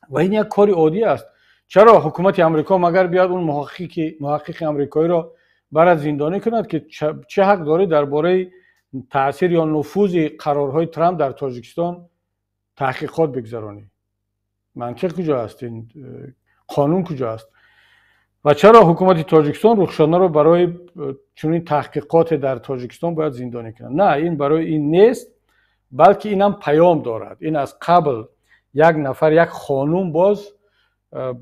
ва ин як кори оддӣ аст. Чаро ҳукумати Амрико магар биёд он муҳаққиқи амрикоиро барад зиндонӣ кунад, ки чӣ ҳақ дорӣ дар бораи таъсир ё нуфузи қарорҳои Трамп дар Тоҷикистон таҳқиқот бигзаронӣ? Мантиқ куҷо аст, ин қонун куҷо аст? Ва чаро ҳукумати Тоҷикистон Рухшонаро барои чунин таҳқиқоте дар Тоҷикистон бояд зиндонӣ кунад? На, ин барои ин нест, балки инам паём дорад. Ин аз қабл як нафар, як хонум боз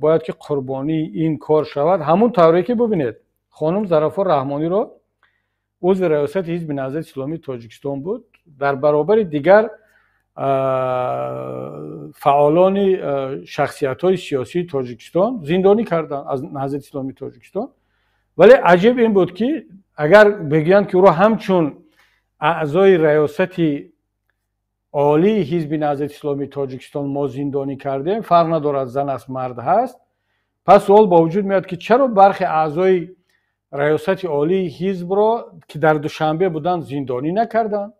бояд ки қурбонии ин кор шавад. Ҳамун тавре ки бубинед, хонум Зарафо Раҳмониро, узви раёсати Ҳизби Наҳзати Исломии Тоҷикистон буд, дар баробари дигар фаъолони шахсиятҳои сиёсии Тоҷикистон зиндонӣ карданд аз Наҳзати Исломии Тоҷикистон. Вале аҷиб ин буд, ки агар бигӯянд, ки ӯро ҳамчун аъзои раёсати олии Ҳизби Наҳзати Исломии Тоҷикистон мо зиндонӣ кардем, фарқ надорад, зан аст, мард ҳаст, пас суол ба вуҷуд меояд, ки чаро бархе аъзои раёсати олии ҳизбро, ки дар Душанбе буданд, зиндонӣ накарданд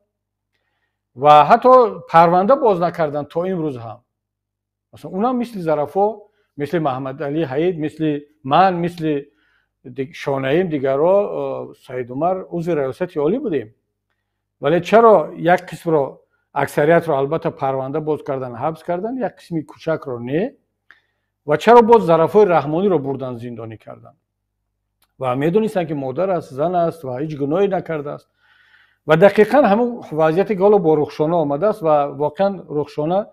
ва ҳатто парванда боз накарданд то имрӯз ҳам? Масалан, унам мисли Зарафо, мисли Маҳаммадалӣ Ҳаид, мисли ман, мисли Шонаим, дигарро, Саидумар, узви раёсати олӣ будем. Вале чаро як қисмро, аксариятро албатта парванда боз кардан, ҳабс кардан, як қисми кӯчакро не? Ва чаро боз Зарафои Раҳмониро бурдан, зиндонӣ карданд ва медонистанд, ки модар аст, зан аст ва ҳеҷ гуноҳе накардааст? Ва дақиқан ҳамон вазъияте ки ҳоло бо Рухшона омадааст. Ва воқеан Рухшона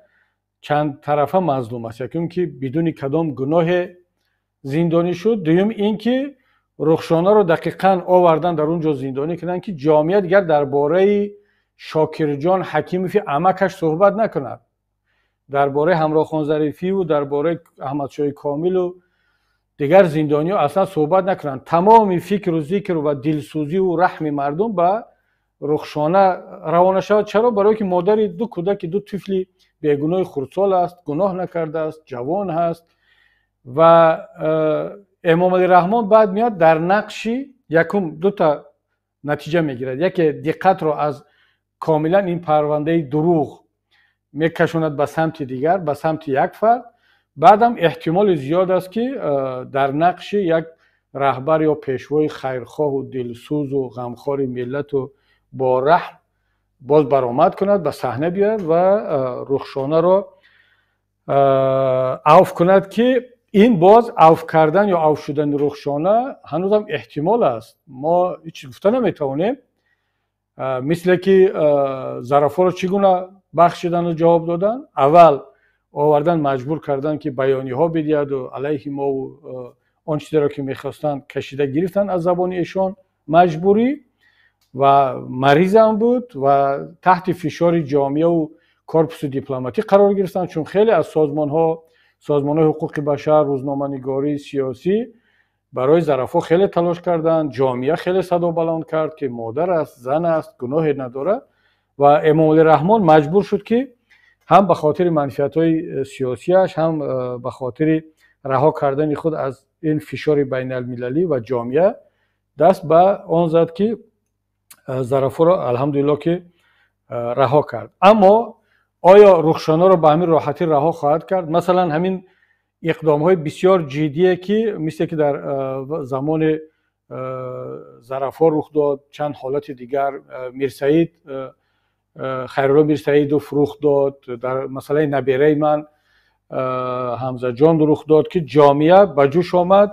чанд тарафа мазлум аст. Якум, ки бидуни кадом гуноҳе зиндонӣ шуд. Дуюм, ин ки Рухшонаро дақиқан овардан, дар он ҷо зиндонӣ карданд, ки ҷомеа дигар дар бораи Шокирҷон Ҳакимови амакаш суҳбат накунад, дар бораи Ҳамроҳхон Зарифиву дар бораи Аҳмадшоҳи Комилу дигар зиндониҳо аслан суҳбат накунанд. Тамоми фикру зикру ва дилсӯзиву раҳми мардум ба Рухшона равона шавад. Чаро? Барое ки модари ду кӯдаки, ду тифли бегуноҳи хурдсол аст, гуноҳ накардааст, ҷавон ҳаст. Ва Эмомалӣ Раҳмон баъд меояд дар нақши якум, дута натиҷа мегирад. Яке, диққатро аз комилан ин парвандаи дурӯғ мекашонад ба самти дигар, ба самти як фард. Баъдам эҳтимоли зиёд аст, ки дар нақши як раҳбар ё пешвои хайрхоҳу дилсӯзу ғамхори миллату бо раҳм боз баромад кунад, ба саҳна биёяд ва Рухшонаро авф кунад, ки ин боз авф кардан ё авф шудани Рухшона ҳанӯзам эҳтимол аст. Мо ҳеҷ гуфта наметавонем. Мисле ки Зарафоро чӣ гуна бахшидану ҷавоб додан, аввал овардан, маҷбур кардан, ки баёниҳо бидиҳаду алайҳи мову он чизеро, ки мехостанд, кашида гирифтанд аз забони эшон маҷбурӣ, ва маризам буд ва таҳти фишори ҷомеаву корпуси дипломатӣ қарор гирифтанд, чун хеле аз созмонҳо, созмонҳои ҳуқуқи башар, рӯзноманигории сиёсӣ барои Зарафо хеле талош карданд. Ҷомеа хеле садо баланд кард, ки модар аст, зан аст, гуноҳе надорад, ва Эмомалӣ Раҳмон маҷбур шуд, ки ҳам ба хотири манфиатҳои сиёсиаш, ҳам ба хотири раҳо кардани худ аз ин фишори байналмилалӣ ва ҷомеа даст ба он зад, ки Зарафоро, алҳамдулилло, ки раҳо кард. Аммо оё Рухшонаро ба ҳамин роҳатӣ раҳо хоҳад кард? Масалан, ҳамин иқдомҳои бисёр ҷиддие, ки мисле ки дар замони Зарафо рух дод, чанд ҳолати дигар, Мирсаид, Хайрулло Мирсаидов рух дод, дар масъалаи набераи ман Ҳамзаҷон рух дод, ки ҷомеа ба ҷӯш омад,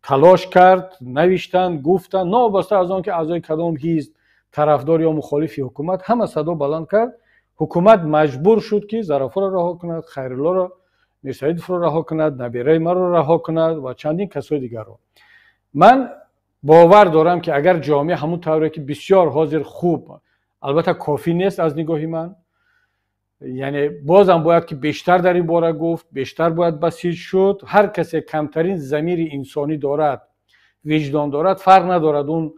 талош кард, навиштанд, гуфтанд, новобаста аз он ки аъзои кадом ҳизб, тарафдор ё мухолифи ҳукумат, ҳама садо баланд кард. Ҳукумат маҷбур шуд, ки Зарафоро раҳо кунад, Хайруллоро Мирсаидовро раҳо кунад, набераи маро раҳо кунад ва чандин касои дигарро. Ман бовар дорам, ки агар ҷомеа ҳамун тавре ки бисёр ҳозир хуб, албатта кофӣ нест аз нигоҳи ман, яъне бозам бояд ки бештар дар ин бора гуфт, бештар бояд басиҷ шуд. Ҳар касе камтарин замири инсонӣ дорад, виҷдон дорад, фарқ надорад, он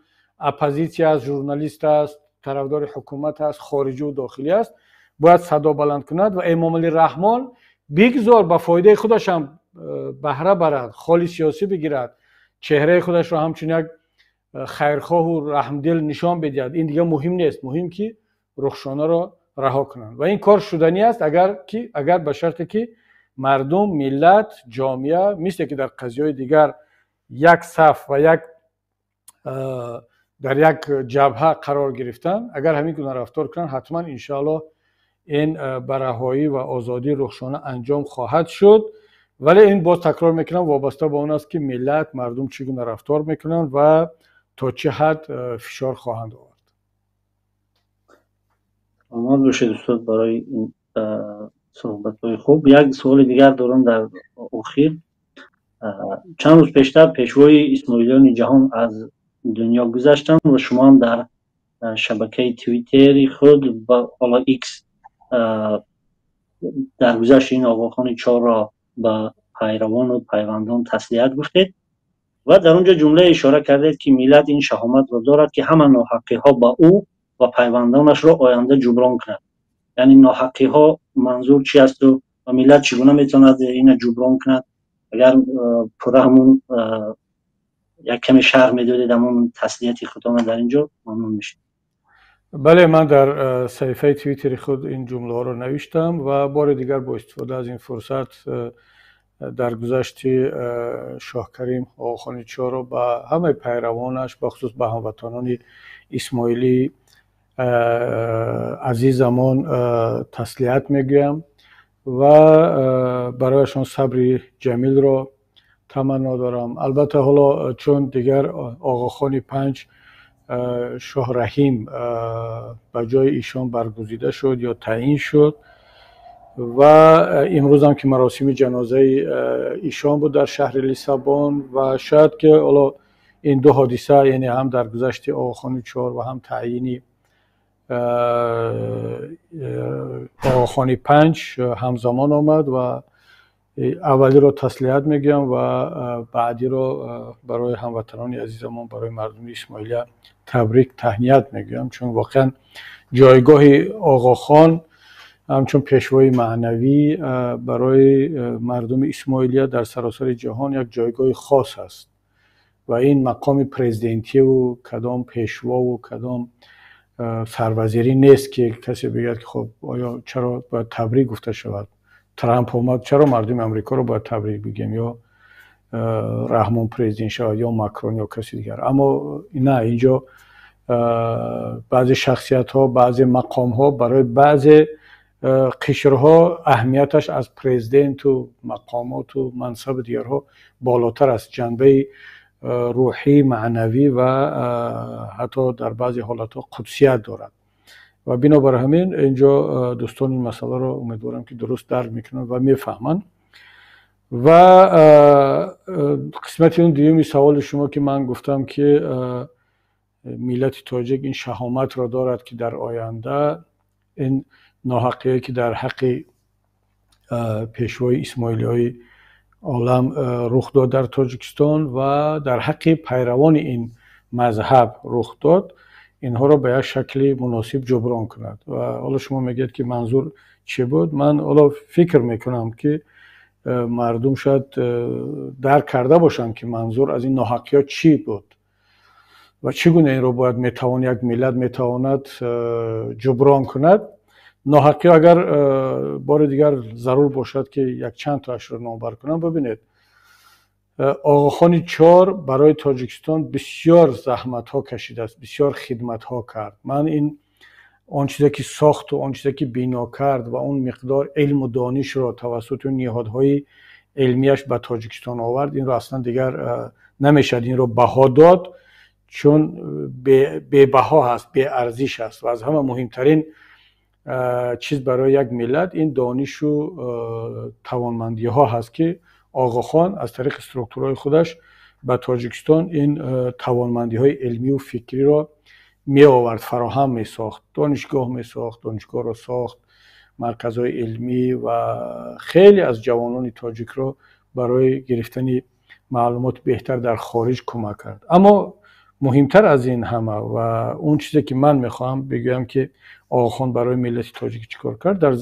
оппозитсия аст, журналист аст, тарафдори ҳукумат аст, хориҷиву дохилӣ аст, бояд садо баланд кунад ва Эмомалӣ Раҳмон бигзор ба фоидаи худаш ҳам баҳра барад, холи сиёсӣ бигирад, чеҳраи худашро ҳамчун як хайрхоҳу раҳмдил нишон бидиҳад, ин дигар муҳим нест. Муҳим, ки Рухшонаро раҳо кунанд, ва ин кор шуданӣ аст, агар ба шарте ки мардум, миллат, ҷомеа, мисле ки дар қазияҳои дигар як саф ва як дар як ҷабҳа қарор гирифтанд, агар ҳамин гуна рафтор кунанд, ҳатман, иншоаллоҳ, ин ба раҳоӣ ва озодии Рухшона анҷом хоҳад шуд. Вале ин, боз такрор мекунам, вобаста ба он аст, ки миллат, мардум чӣ гуна рафтор мекунанд ва то чӣ ҳад фишор хоҳанд овард. Саломат бошед, устод, барои ин суҳбатҳои хуб. Як суоли дигар дорам дар охир. Чанд рӯз пештар пешвои исмоилиёни ҷаҳон аз дунё гузаштанд ва шумо ҳам дар шабакаи Твиттери худ, ҳоло Икс, дар гузашти ин Оғохони чорро ба пайравону пайвандон таслият гуфтед ва дар он ҷо ҷумлае ишора кардед, ки миллат ин шаҳоматро дорад, ки ҳама ноҳаққиҳо ба ӯ ва пайвандонашро оянда ҷуброн кунад. Яъне ноҳаққиҳо манзур чи асту ва миллат чӣ гуна метавонад ина ҷуброн кунад? Агар пурра ҳамун як каме шарҳ медодед ҳамун таслияти худона дар ин ҷо, мамнун мешед. Бале, ман дар саҳифаи Твиттери худ ин ҷумлаҳоро навиштам ва бори дигар бо истифода аз ин фурсат дар гузашти Шоҳкарим Оғохони чорро ба ҳамаи пайравонаш, бахусус ба ҳамватанони исмоилӣ азизамон таслият мегӯям ва барояшон сабри ҷамилро таманно дорам. Албатта, ҳоло чун дигар Оғохони панҷ, Шоҳ Раҳим, ба ҷои ишон баргузида шуд ё таъин шуд ва имрӯзам ки маросими ҷанозаи ишон буд дар шаҳри Лиссабон, ва шояд ки ҳоло ин ду ҳодиса, яъне ҳам дар гузашти Оғохони чор ва ҳам таъйини Оғохони панҷ ҳамзамон омад, ва аввалиро таслият мегӯям ва баъдиро барои ҳамватанони азизамон, барои мардуми исмоилия табрик, таҳният мегӯям, чун воқеан ҷойгоҳи Оғохон ҳамчун пешвои маънавӣ барои мардуми исмоилия дар саросари ҷаҳон як ҷойгоҳи хос аст ва ин мақоми президентиву кадом пешвову кадом сарвазирӣ нест, ки касе бигӯяд, ки хуб, оё чаро бояд табрик гуфта шавад? Трамп омад, чаро мардуми Амрикоро бояд табрик бигӯем? Ё Раҳмон президент шавад, ё Макрон, ё каси дигар. Аммо на, инҷо баъзе шахсиятҳо, баъзе мақомҳо барои баъзе қишрҳо аҳамияташ аз президенту мақомоту мансабу дигарҳо болотар аст. Ҷанбаи рӯҳӣ, маънавӣ ва ҳатто дар баъзе ҳолатҳо қудсият дорад. Ва бинобар ҳамин инҷо дӯстон ин масъаларо, умедворам, ки дуруст дарк мекунанд ва мефаҳманд. Ва қисмати он дуюми саволи шумо, ки ман гуфтам, ки миллати тоҷик ин шаҳоматро дорад, ки дар оянда ин ноҳаққие, ки дар ҳаққи пешвои исмоилиҳои олам рух дод дар Тоҷикистон ва дар ҳаққи пайравони ин мазҳаб рух дод, инҳоро ба як шакли муносиб ҷуброн кунад. Ва ҳоло шумо мегӯед, ки манзур чӣ буд. Ман ҳоло фикр мекунам, ки мардум шояд дарк карда бошанд, ки манзур аз ин ноҳаққиҳо чӣ буд ва чӣ гуна инро бояд метавон, як миллат метавонад ҷуброн кунад. Ноҳаққиҳо, агар бори дигар зарур бошад, ки якчанд тоашро номбар кунам, бибинед, Оғохони Чор барои Тоҷикистон бисёр заҳматҳо кашидааст, бисёр хидматҳо кард. Ман ин он чизе, ки сохту он чизе, ки бино кард, ва он миқдор илму донишро тавассути ниҳодҳои илмияш ба Тоҷикистон овард, инро аслан дигар намешавад инро баҳо дод, чун бебаҳо ҳаст, беарзиш аст. Ва аз ҳама муҳимтарин чиз барои як миллат ин донишу тавонмандиҳо ҳаст, ки Оғохон аз тариқи структураҳои худаш ба Тоҷикистон ин тавонмандиҳои илмию фикриро меовард, фароҳам месохт, донишгоҳ месохт, донишгоҳро сохт, марказҳои илмӣ, ва хеле аз ҷавонони тоҷикро барои гирифтани маълумоти беҳтар дар хориҷ кӯмак кард. Аммо муҳимтар аз ин ҳама ва он чизе, ки ман мехоҳам бигӯям, ки Оғохон барои миллати тоҷик чӣ кор кард: дар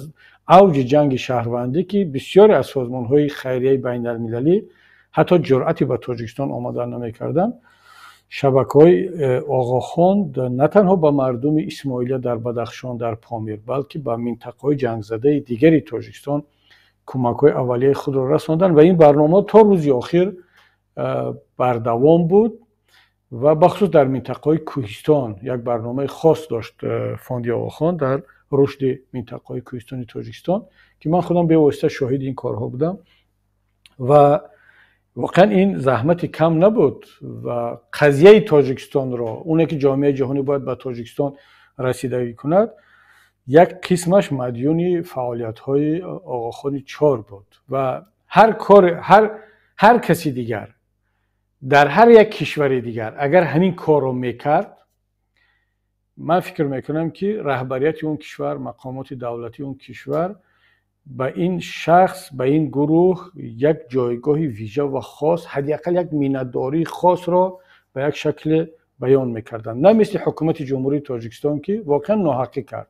авҷи ҷанги шаҳрвандӣ, ки бисёре аз созмонҳои хайрияи байналмилалӣ ҳатто ҷуръати ба Тоҷикистон омадан намекарданд, шабакаҳои Оғохон на танҳо ба мардуми исмоилия дар Бадахшон, дар Помир, балки ба минтақаҳои ҷангзадаи дигари Тоҷикистон кӯмакҳои аввалияи худро расонданд. Ва ин барномаҳо то рӯзи охир бардавом буд. Ва бахусус дар минтақаҳои кӯҳистон як барномаи хос дошт фонди Оғохон дар рушди минтақаҳои кӯҳистони Тоҷикистон, ки ман худам бевосита шоҳиди ин корҳо будам. Ва воқеан ин заҳмати кам набуд. Ва қазияи Тоҷикистонро, оне ки ҷомеаи ҷаҳонӣ бояд ба Тоҷикистон расидагӣ кунад, як қисмаш мадюни фаъолиятҳои Оғохони Чор буд. Ва ҳар кор, ҳар каси дигар дар ҳар як кишвари дигар агар ҳамин корро мекард, ман фикр мекунам, ки раҳбарияти он кишвар, мақомоти давлатии он кишвар ба ин шахс, ба ин гурӯҳ як ҷойгоҳи вижа ва хос, ҳадди ақал як миннатдории хосро ба як шакле баён мекарданд, на мисли ҳукумати Ҷумҳурии Тоҷикистон, ки воқеан ноҳаққӣ кард,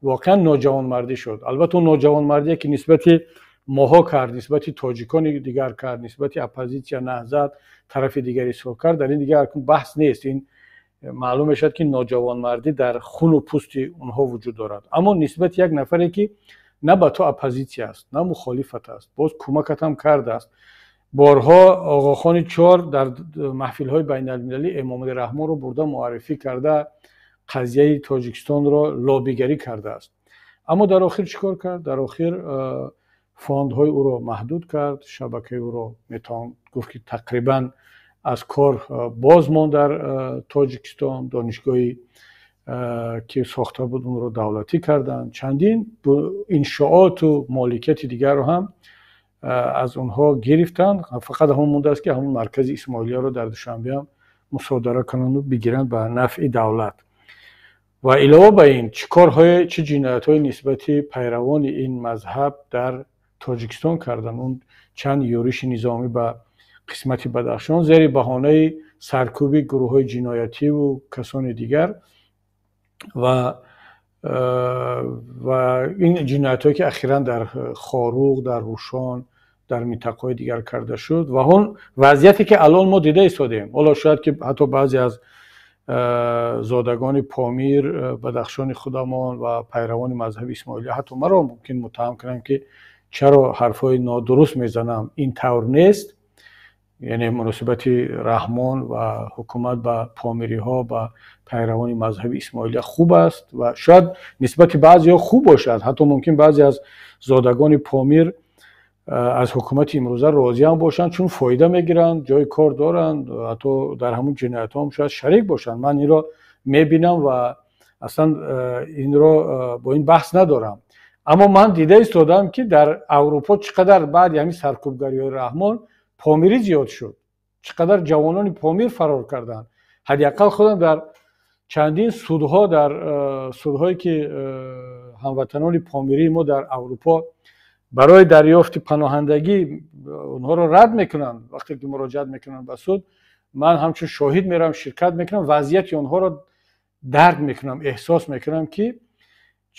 воқеан ноҷавонмардӣ шуд. Албатта, он ноҷавонмардие, ки нисбати моҳо кард, нисбати тоҷикони дигар кард, нисбати оппозитсия, Наҳзат, тарафи дигари исрор кард, дар ин дигар баҳс нест. Ин маълум мешавад, ки ноҷавонмардӣ дар хуну пӯсти онҳо вуҷуд дорад. Аммо нисбати як нафаре, ки на ба ту оппозитсия аст, на мухолифат аст, боз кӯмакат ҳам кардааст, борҳо Оғохони Чор дар маҳфилҳои байналмилалӣ Эмомалӣ Раҳмонро бурда муаррифӣ карда, қазияи Тоҷикистонро лобигарӣ кардааст, аммо дар охир чӣ кор кард? Дар охир фондҳои ӯро маҳдуд кард, шабакаи ӯро метавон гуфт, ки тақрибан аз кор боз монд дар Тоҷикистон, донишгоҳи, ки сохта буд, онро давлатӣ карданд, чандин иншооту моликияти дигарро ҳам аз онҳо гирифтанд. Фақат ҳамон мондааст, ки ҳамон маркази исмоилияро дар Душанбе ҳам мусодара кунанду бигиранд ба нафъи давлат. Ва илова ба ин, чӣ корҳое, чӣ ҷиноятҳое нисбати пайравони ин мазҳаб дар Тоҷикистон карданд: он чанд юриши низомӣ ба қисмати Бадахшон зери баҳонаи саркӯби гурӯҳҳои ҷиноятиву касони дигар ва ин ҷиноятҳое, ки ахиран дар Хоруғ, дар Рӯшон, дар минтақаҳои дигар карда шуд, ва он вазъияте, ки алон мо дида истодем. Ҳоло шояд, ки ҳатто баъзе аз Зодагони Помир, Бадахшони худамон ва пайравони мазҳаби исмоилия ҳатто маро мумкин муттаҳам кунанд, ки чаро ҳарфҳои нодуруст мезанам. Ин тавр нест. Яъне муносибати Раҳмон ва ҳукумат ба помириҳо, ба пайравони мазҳаби исмоилия хуб аст ва шояд нисбати баъзеҳо хуб бошад. Ҳатто мумкин баъзе аз зодагони Помир аз ҳукумати имрӯза розиам бошанд, чун фоида мегиранд, ҷои кор доранд, ҳатто дар ҳамун ҷиноятҳоам шояд шарик бошанд. Ман инро мебинам ва аслан инро бо ин баҳс надорам. Аммо ман дида истодам, ки дар Аврупо чӣ қадар баъди ҳамин саркӯбгариҳои Раҳмон помирӣ зиёд шуд, чӣ қадар ҷавонони Помир фарор карданд. Ҳадди ақал худам дар чандин судҳо, дар судҳое ки ҳамватанони помирии мо дар Аврупо барои дарёфти паноҳандагӣ онҳоро рад мекунанд, вақте ки муроҷиат мекунанд ба суд, ман ҳамчун шоҳид меравам, ширкат мекунам, вазъияти онҳоро дарк мекунам, эҳсос мекунам, ки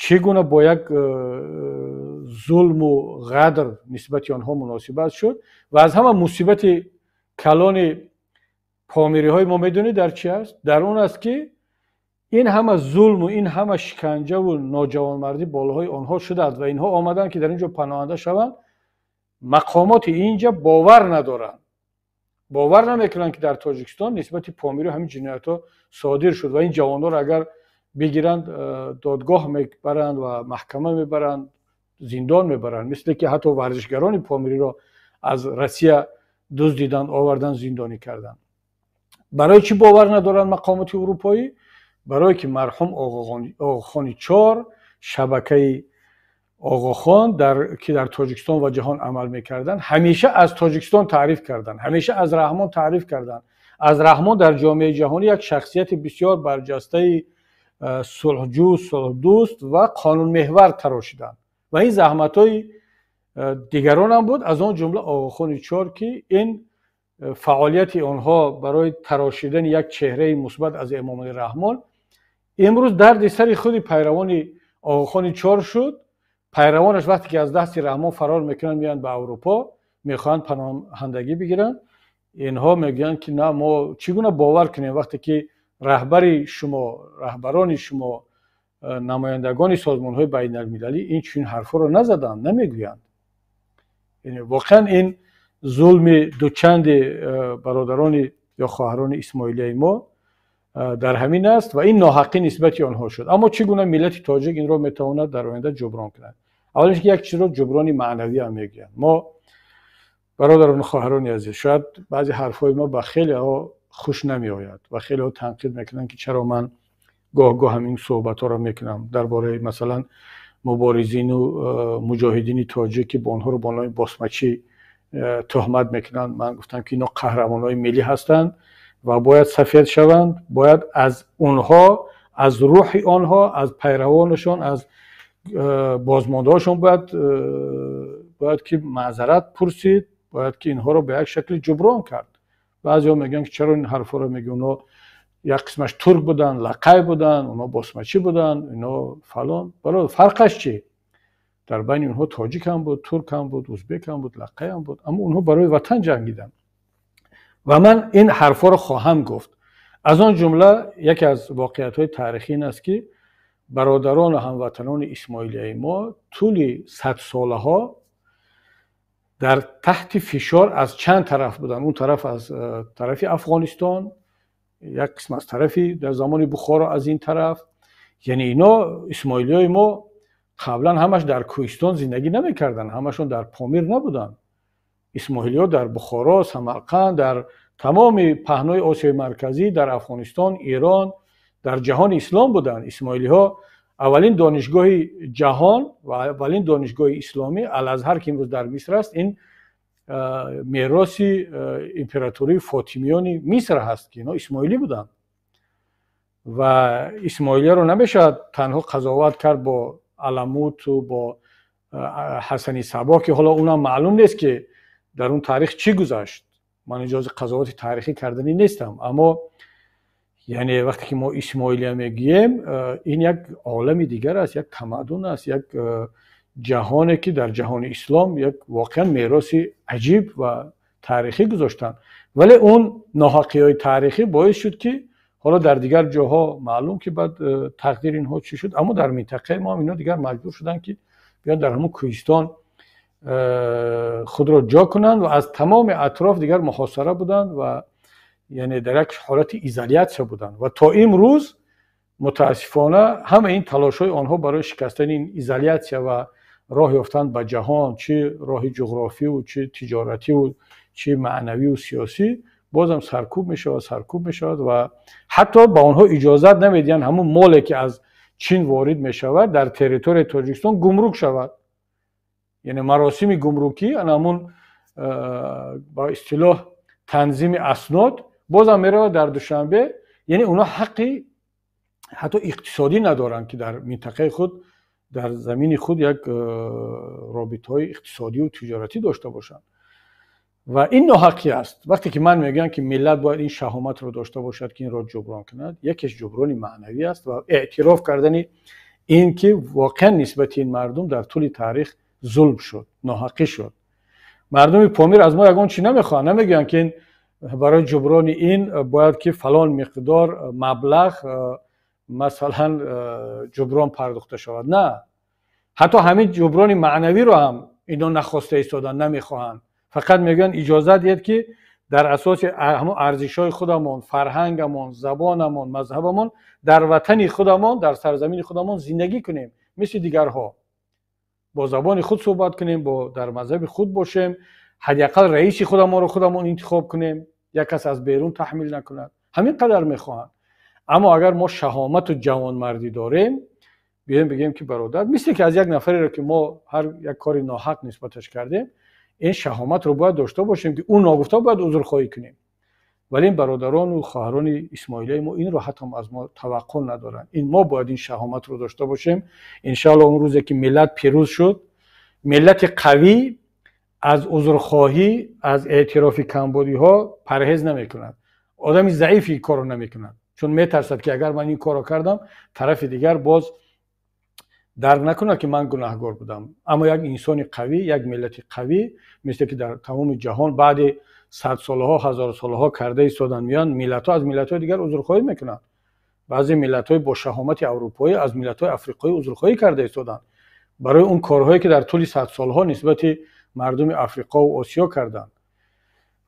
чӣ гуна бо як зулму ғадр нисбати онҳо муносибат шуд. Ва аз ҳама мусибати калони помириҳои мо медонед дар чи аст? Дар он аст, ки ин ҳама зулму ин ҳама шиканҷаву ноҷавонмардӣ болоҳои онҳо шудааст ва инҳо омаданд, ки дар ин ҷо паноҳанда шаванд. Мақомоти инҷа бовар надоранд, бовар намекунанд, ки дар Тоҷикистон нисбати помириҳо ҳамин ҷиноятҳо содир шуд. Ва ин ҷавонҳоро агар бигиранд, додгоҳ мебаранд ва маҳкама мебаранд, зиндон мебаранд, мисле ки ҳатто варзишгарони помириро аз Россия дуздиданд, овардан, зиндонӣ карданд. Барои чӣ бовар надоранд мақомоти урупоӣ? Барое ки марҳум Оғохони Чор, шабакаи Оғохон, ки дар Тоҷикистон ва ҷаҳон амал мекарданд, ҳамеша аз Тоҷикистон таъриф карданд, ҳамеша аз Раҳмон таъриф карданд. Аз Раҳмон дар ҷомеаи ҷаҳонӣ як шахсияти бисёр барҷастаи сулҳҷӯ, сулҳдӯст ва қонунмеҳвар тарошиданд. Ва ин заҳматҳои дигаронам буд, аз он ҷумла Оғохони Чор, ки ин фаъолияти онҳо барои тарошидани як чеҳраи мусбат аз Эмомалӣ Раҳмон имрӯз дарди сари худи пайравони Оғохони Чор шуд. Пайравонаш вақте ки аз дасти Раҳмон фарор мекунанд, меоянд ба Аврупо, мехоҳанд паноҳандагӣ бигиранд, инҳо мегӯянд, ки на, мо чӣ гуна бовар кунем, вақте ки раҳбари шумо, раҳбарони шумо, намояндагони созмонҳои байналмилалӣ ин чунин ҳарфҳоро назаданд, намегӯянд. Воқеан ин зулми дучанди бародарони ё хоҳарони исмоилияи мо дар ҳамин аст ва ин ноҳаққӣ нисбати онҳо шуд. Аммо чӣ гуна миллати тоҷик инро метавонад дар оянда ҷуброн кунад? Аввалиш ки як чизро ҷуброни маънавӣ ҳам мегӯянд. Мо, бародарону хоҳарони азиз, шояд баъзе ҳарфҳои мо ба хелеҳо хуш намеояд ва хелеҳо танқид мекунанд, ки чаро ман гоҳ-гоҳ ҳамин суҳбатҳоро мекунам дар бораи, масалан, муборизину муҷоҳидини тоҷик, ки бо онҳоро бо номи босмачӣ туҳмат мекунанд. Ман гуфтам, ки инҳо қаҳрамонҳои миллӣ ҳастанд ва бояд сафед шаванд, бояд аз онҳо, аз рӯҳи онҳо, аз пайравонашон, аз бозмондаҳошон бояд ки маъзарат пурсид, бояд ки инҳоро ба як шакли ҷуброн кард. Баъзеҳо мегӯянд, ки чаро ин ҳарфҳоро мегӯ, онҳо як қисмаш турк буданд, лақай буданд, онҳо босмачӣ буданд, инҳо фалон. Бародар, фарқаш чӣ? Дар байни онҳо тоҷик ҳам буд, турк ҳам буд, узбек ҳам буд, лақай ҳам буд, аммо онҳо барои ватан ҷангиданд. Ва ман ин ҳарфҳоро хоҳам гуфт. Аз он ҷумла яке аз воқеиятҳои таърихӣ ин аст, ки бародарону ҳамватанони исмоилияи мо тӯли садсолаҳо дар таҳти фишор аз чанд тараф буданд. Он тараф аз тарафи Афғонистон, як қисм аз тарафи дар замони Бухоро аз ин тараф. Яъне ино исмоилиёи мо қаблан ҳамаш дар кӯҳистон зиндагӣ намекарданд, ҳамашон дар Помир набуданд. Исмоилиҳо дар Бухоро, Самарқанд, дар тамоми паҳнои Осиёи Марказӣ, дар Афғонистон, Эрон, дар ҷаҳони ислом буданд. Исмоилиҳо аввалин донишгоҳи ҷаҳон ва аввалин донишгоҳи исломӣ Алазҳар, ки имрӯз дар Миср аст, ин мероси императории фотимиёни Миср ҳаст, ки инҳо исмоилӣ буданд. Ва исмоилиёро намешавад танҳо қазоват кард бо Аламуту бо Ҳасани Сабо, ки ҳоло унам маълум нест, ки дар он таърих чӣ гузашт. Ман иҷози қазовати таърихӣ карданӣ нестам, аммо яъне вақте ки мо исмоилия мегӯем, ин як олами дигар аст, як тамаддун аст, як ҷаҳоне, ки дар ҷаҳони ислом як воқеан мероси аҷиб ва таърихӣ гузоштанд. Вале он ноҳақиҳои таърихӣ боис шуд, ки Ҳоло дар дигар ҷоҳо маълум ки баъд тақдири инҳо чӣ шуд, аммо дар минтақаи мо ҳам инҳо дигар маҷбур шуданд, ки биён дар ҳамон кӯҳистон худро ҷо кунанд ва аз тамоми атроф дигар муҳосира буданд ва яъне дар як ҳолати изолятсия буданд. Ва то имрӯз мутаассифона ҳама ин талошҳои онҳо барои шикастани ин изолятсия ва роҳ ёфтан ба ҷаҳон, чӣ роҳи ҷуғрофиву, чӣ тиҷоративу, чӣ маънавиву сиёсӣ, бозам саркӯб мешавад, саркӯб мешавад ва ҳатто ба онҳо иҷозат намедиҳанд ҳамун моле, ки аз Чин ворид мешавад, дар территорияи Тоҷикистон гумрук шавад. Яъне маросими гумрукӣ, ана ҳамун ба истилоҳ танзими аснод, бозам меравад дар Душанбе. Яъне онҳо ҳаққи ҳатто иқтисодӣ надоранд, ки дар минтақаи худ, дар замини худ як робитаҳои иқтисодиву тиҷоратӣ дошта бошанд. Ва ин ноҳаққӣ аст. Вақте ки ман мегӯям, ки миллат бояд ин шаҳоматро дошта бошад, ки инро ҷуброн кунад, якеш ҷуброни маънавӣ аст ва эътироф кардани ин, ки воқеан нисбати ин мардум дар тӯли таърих зулм шуд, ноҳаққӣ шуд. Мардуми Помир аз мо ягон чӣ намехоҳанд, намегӯянд, ки ин барои ҷуброни ин бояд ки фалон миқдор маблағ масалан ҷуброн пардохта шавад. На, ҳатто ҳамин ҷуброни маънавиро ҳам ино нахоста истоданд, намехоҳанд. Фақат мегӯянд, иҷозат диҳед, ки дар асоси ҳамон арзишҳои худамон, фарҳангамон, забонамон, мазҳабамон дар ватани худамон, дар сарзамини худамон зиндагӣ кунем, мисли дигарҳо бо забони худ суҳбат кунем, бо дар мазҳаби худ бошем, ҳадди ақал раиси худамонро худамон интихоб кунем, як кас аз берун таҳмил накунад. Ҳамин қадар мехоҳанд. Аммо агар мо шаҳомату ҷавонмардӣ дорем, биёем бигӯем, ки бародар, мисли ки аз як нафареро, ки мо ҳар як кори ноҳақ нисбаташ кардем, ин шаҳоматро бояд дошта бошем, ки ӯ ногуфта бояд узрхоҳӣ кунем. Вале ин бародарону хоҳарони исмоилияи мо инро ҳатто аз мо таваққӯъ надоранд. Ин мо бояд ин шаҳоматро дошта бошем. Иншаалло, он рӯзе ки миллат пирӯз шуд, миллати қавӣ аз узрхоҳӣ, аз эътирофи камбудиҳо парҳез намекунад. Одами заиф ин корро намекунад, чун метарсад, ки агар ман ин корро кардам, тарафи дигар боз дарк накунад, ки ман гунаҳгор будам. Аммо як инсони қавӣ, як миллати қавӣ, мисле ки дар тамоми ҷаҳон баъди садсолаҳо, ҳазорсолаҳо карда истоданд, меоянд миллатҳо аз миллатҳои дигар узрхоҳӣ мекунанд. Баъзе миллатҳои бо шаҳомати аврупоӣ аз миллатҳои африқоӣ узрхоҳӣ карда истоданд барои он корҳое, ки дар тӯли садсолҳо нисбати мардуми Африқову Осиё карданд,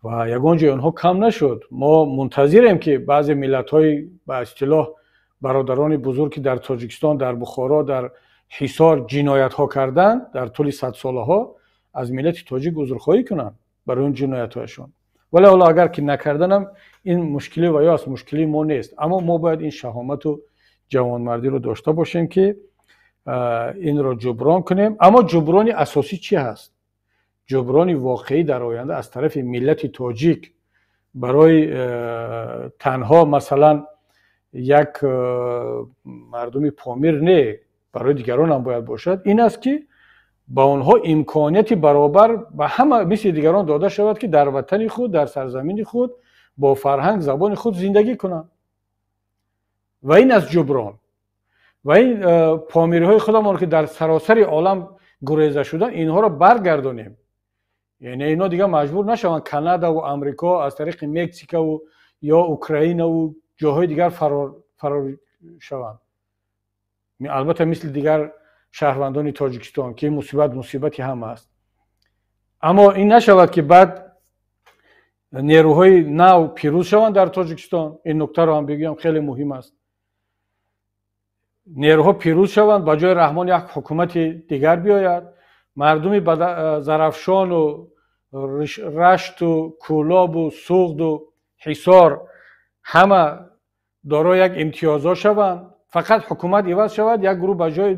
ва ягон ҷои онҳо кам нашуд. Мо мунтазирем, ки баъзе миллатҳои ба истилоҳ бародарони бузург, ки дар Тоҷикистон, дар Бухоро, дар Ҳисор ҷиноятҳо карданд дар тӯли садсолаҳо, аз миллати тоҷик узрхоҳӣ кунанд барои он ҷиноятҳояшон. Вале ҳоло агар ки накарданам, ин мушкилӣ ва ё аст, мушкилии мо нест. Аммо мо бояд ин шаҳомату ҷавонмардиро дошта бошем, ки инро ҷуброн кунем. Аммо ҷуброни асосӣ чӣ ҳаст? Ҷуброни воқеӣ дар оянда аз тарафи миллати тоҷик барои танҳо масалан як мардуми Помир не, барои дигарон ҳам бояд бошад, ин аст, ки ба онҳо имконияти баробар ба ҳама мисли дигарон дода шавад, ки дар ватани худ, дар сарзамини худ, бо фарҳанг, забони худ зиндагӣ кунанд. Ва ин аст ҷуброн. Ва ин помириҳои худамон, ки дар саросари олам гуреза шуданд, инҳоро баргардонем. Яъне инҳо дигар маҷбур нашаванд Канадаву Амрико, аз тариқи Мексикаву ё Украинаву ҷоҳои дигар фарор шаванд. Албатта, мисли дигар шаҳрвандони Тоҷикистон, ки ин мусибат мусибати ҳама аст. Аммо ин нашавад, ки баъд нерӯҳои нав пирӯз шаванд дар Тоҷикистон. Ин нуктаро ҳам бигӯям, хеле муҳим аст. Нерӯҳо пирӯз шаванд, ба ҷои Раҳмон як ҳукумати дигар биёяд, мардуми Зарафшону Рашту Кӯлобу Суғду Ҳисор ҳама дорои як имтиёзҳо шаванд. Фақат ҳукумат иваз шавад, як гурӯҳ ба ҷои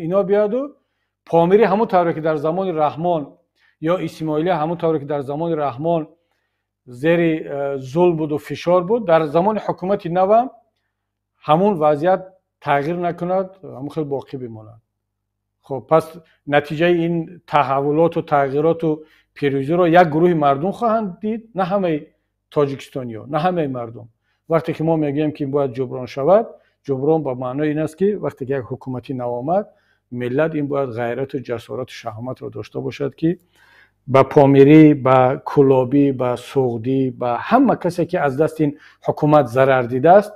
ино биёяду помирӣ ҳамон тавре, ки дар замони Раҳмон, ё исмоилия ҳамон тавре, ки дар замони Раҳмон зери зулм буду фишор буд, дар замони ҳукумати навам ҳамун вазъият тағйир накунад, ҳамон хел боқӣ бимонад. Хоб, пас натиҷаи ин таҳаввулоту тағйироту пирӯзиро як гурӯҳи мардум хоҳанд дид, на ҳамаи тоҷикистониё, на ҳамаи мардум. Вақте ки мо мегӯем, ки бояд ҷуброн шавад, ҷуброн ба маънои ин аст, ки вақте ки як ҳукумати нав омад, миллат ин бояд ғайрату ҷасорату шаҳоматро дошта бошад, ки ба помирӣ, ба кӯлобӣ, ба суғдӣ, ба ҳама касе, ки аз дасти ин ҳукумат зарар дидааст.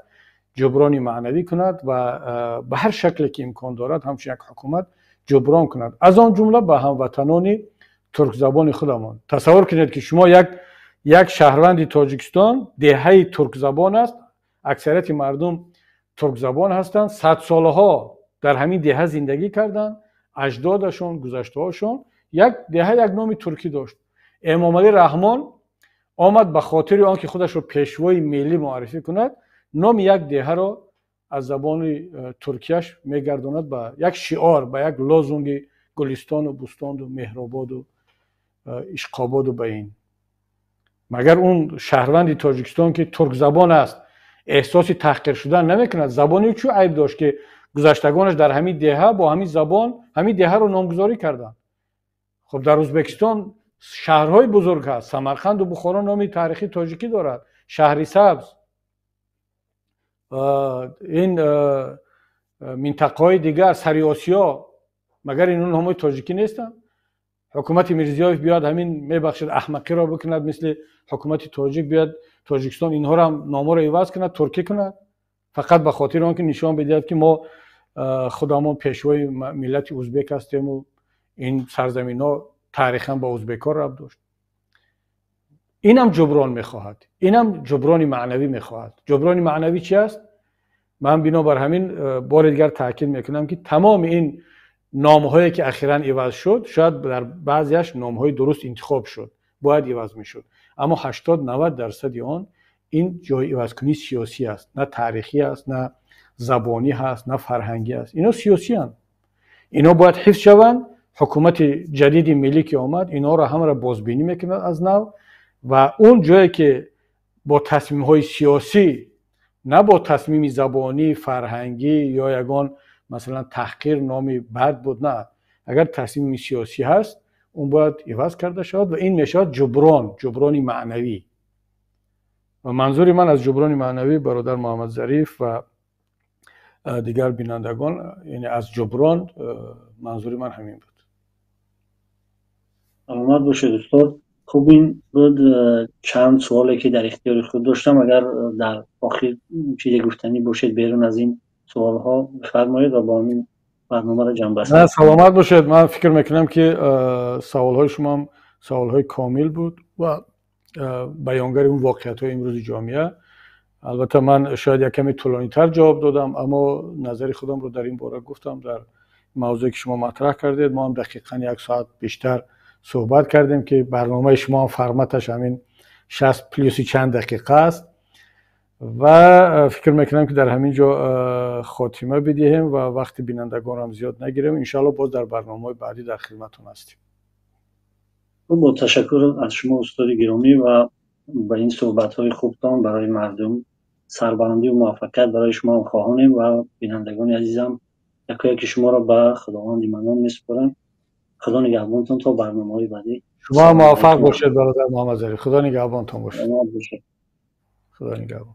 ҷуброни маънавӣ кунад ва ба ҳар шакле ки имкон дорад ҳамчун як ҳукумат ҷуброн кунад, аз он ҷумла ба ҳамватанони туркзабони худамон. Тасаввур кунед, ки шумо як шаҳрванди Тоҷикистон, деҳаи туркзабон аст, аксарияти мардум туркзабон ҳастанд, садсолаҳо дар ҳамин деҳа зиндагӣ карданд, аҷдодашон, гузаштаҳошон, як деҳа як номи туркӣ дошт. Эмомалӣ Раҳмон омад, ба хотири он ки худашро пешвои миллӣ муаррифӣ кунад, номи як деҳаро аз забони туркияш мегардонад ба як шиор, ба як лозунги гулистону бустону меҳрободу ишқободу ба ин. Магар он шаҳрванди Тоҷикистон, ки туркзабон аст, эҳсоси таҳқир шудан намекунад? Забони чӯ айб дошт, ки гузаштагонаш дар ҳамин деҳа бо ҳамин забон ҳамин деҳаро номгузорӣ карданд? Хуб, дар Ӯзбекистон шаҳрҳои бузург ҳаст, Самарқанду Бухоро номи таърихии тоҷикӣ дорад, Шаҳри Сабз, ин минтақаҳои дигар сари Осиё, магар инҳо номҳои тоҷикӣ нестанд? Ҳукумати Мирзиёев биёд, ҳамин, мебахшед, аҳмақиро бикунад, мисли ҳукумати тоҷик биёд Тоҷикистон, инҳоро ҳам номҳоро иваз кунад, туркӣ кунад, фақат ба хотири он ки нишон бидиҳад, ки мо худамон пешвои миллати узбек ҳастему ин сарзаминҳо таърихан ба узбекҳо рабт дошт. Инам ҷуброн мехоҳад, инам ҷуброни маънавӣ мехоҳад. Ҷуброни маънавӣ чи аст? Ман бинобар ҳамин бори дигар таъкид мекунам, ки тамоми ин номҳое, ки ахиран иваз шуд, шояд дар баъзеаш номҳои дуруст интихоб шуд, бояд иваз мешуд, аммо 80-90 дарсади он ин ҷои ивазкунии сиёсӣ аст, на таърихӣ аст, на забонӣ ҳаст, на фарҳангӣ аст. Ино сиёсианд, ино бояд ҳифз шаванд. Ҳукумати ҷадиди миллӣ ки омад, инҳоро ҳамаро бозбинӣ мекунад аз нав ва он ҷое ки бо тасмимҳои сиёсӣ, на бо тасмими забонӣ, фарҳангӣ ё ягон, масалан, таҳқир, номи бад буд, на, агар тасмими сиёсӣ ҳаст, он бояд иваз карда шавад ва ин мешавад ҷуброн, ҷуброни маънавӣ. Ва манзури ман аз ҷуброни маънавӣ, бародар Муҳаммад Зариф ва дигар бинандагон, яъне аз ҷуброн манзури ман ҳамин буд. Саломат бошед, устод. Хуб, ин буд чанд суоле, ки дар ихтиёри худ доштам. Агар дар охир чизе гуфтанӣ бошед берун аз ин суолҳо, бифармоед ва бо ҳамин барномаро ҷамъбаст. На, саломат бошед. Ман фикр мекунам, ки саволҳои шумоам саволҳои комил буд ва баёнгари он воқеиятҳои имрӯзи ҷомеа. Албатта, ман шояд як каме тӯлонитар ҷавоб додам, аммо назари худамро дар ин бора гуфтам, дар мавзӯе ки шумо матраҳ кардед. Мо ҳам дақиқан як соат бештар суҳбат кардем, ки барномаи шумо ҳам форматаш ҳамин 60 плюси чанд дақиқа аст. Ва фикр мекунам, ки дар ҳамин ҷо хотима бидиҳем ва вақти бинандагонро зиёд нагирем. Иншоалло, боз дар барномаҳои баъдӣ дар хидматтон ҳастем. Бо ташаккур аз шумо, устоди гиромӣ, ва ба ин суҳбатҳои хубтон. Барои мардум сарбаландию муваффақият барои шумо хоҳонем ва бинандагони азизам, якояки шуморо ба Худованди Манон месупорам. Худо нигаҳбонтон то барномаҳои баъдӣ. Шумо муваффақ бошед, бародар Муҳаммад Зариф. Худо нигаҳбонтон бошад. Худо нигаҳбон.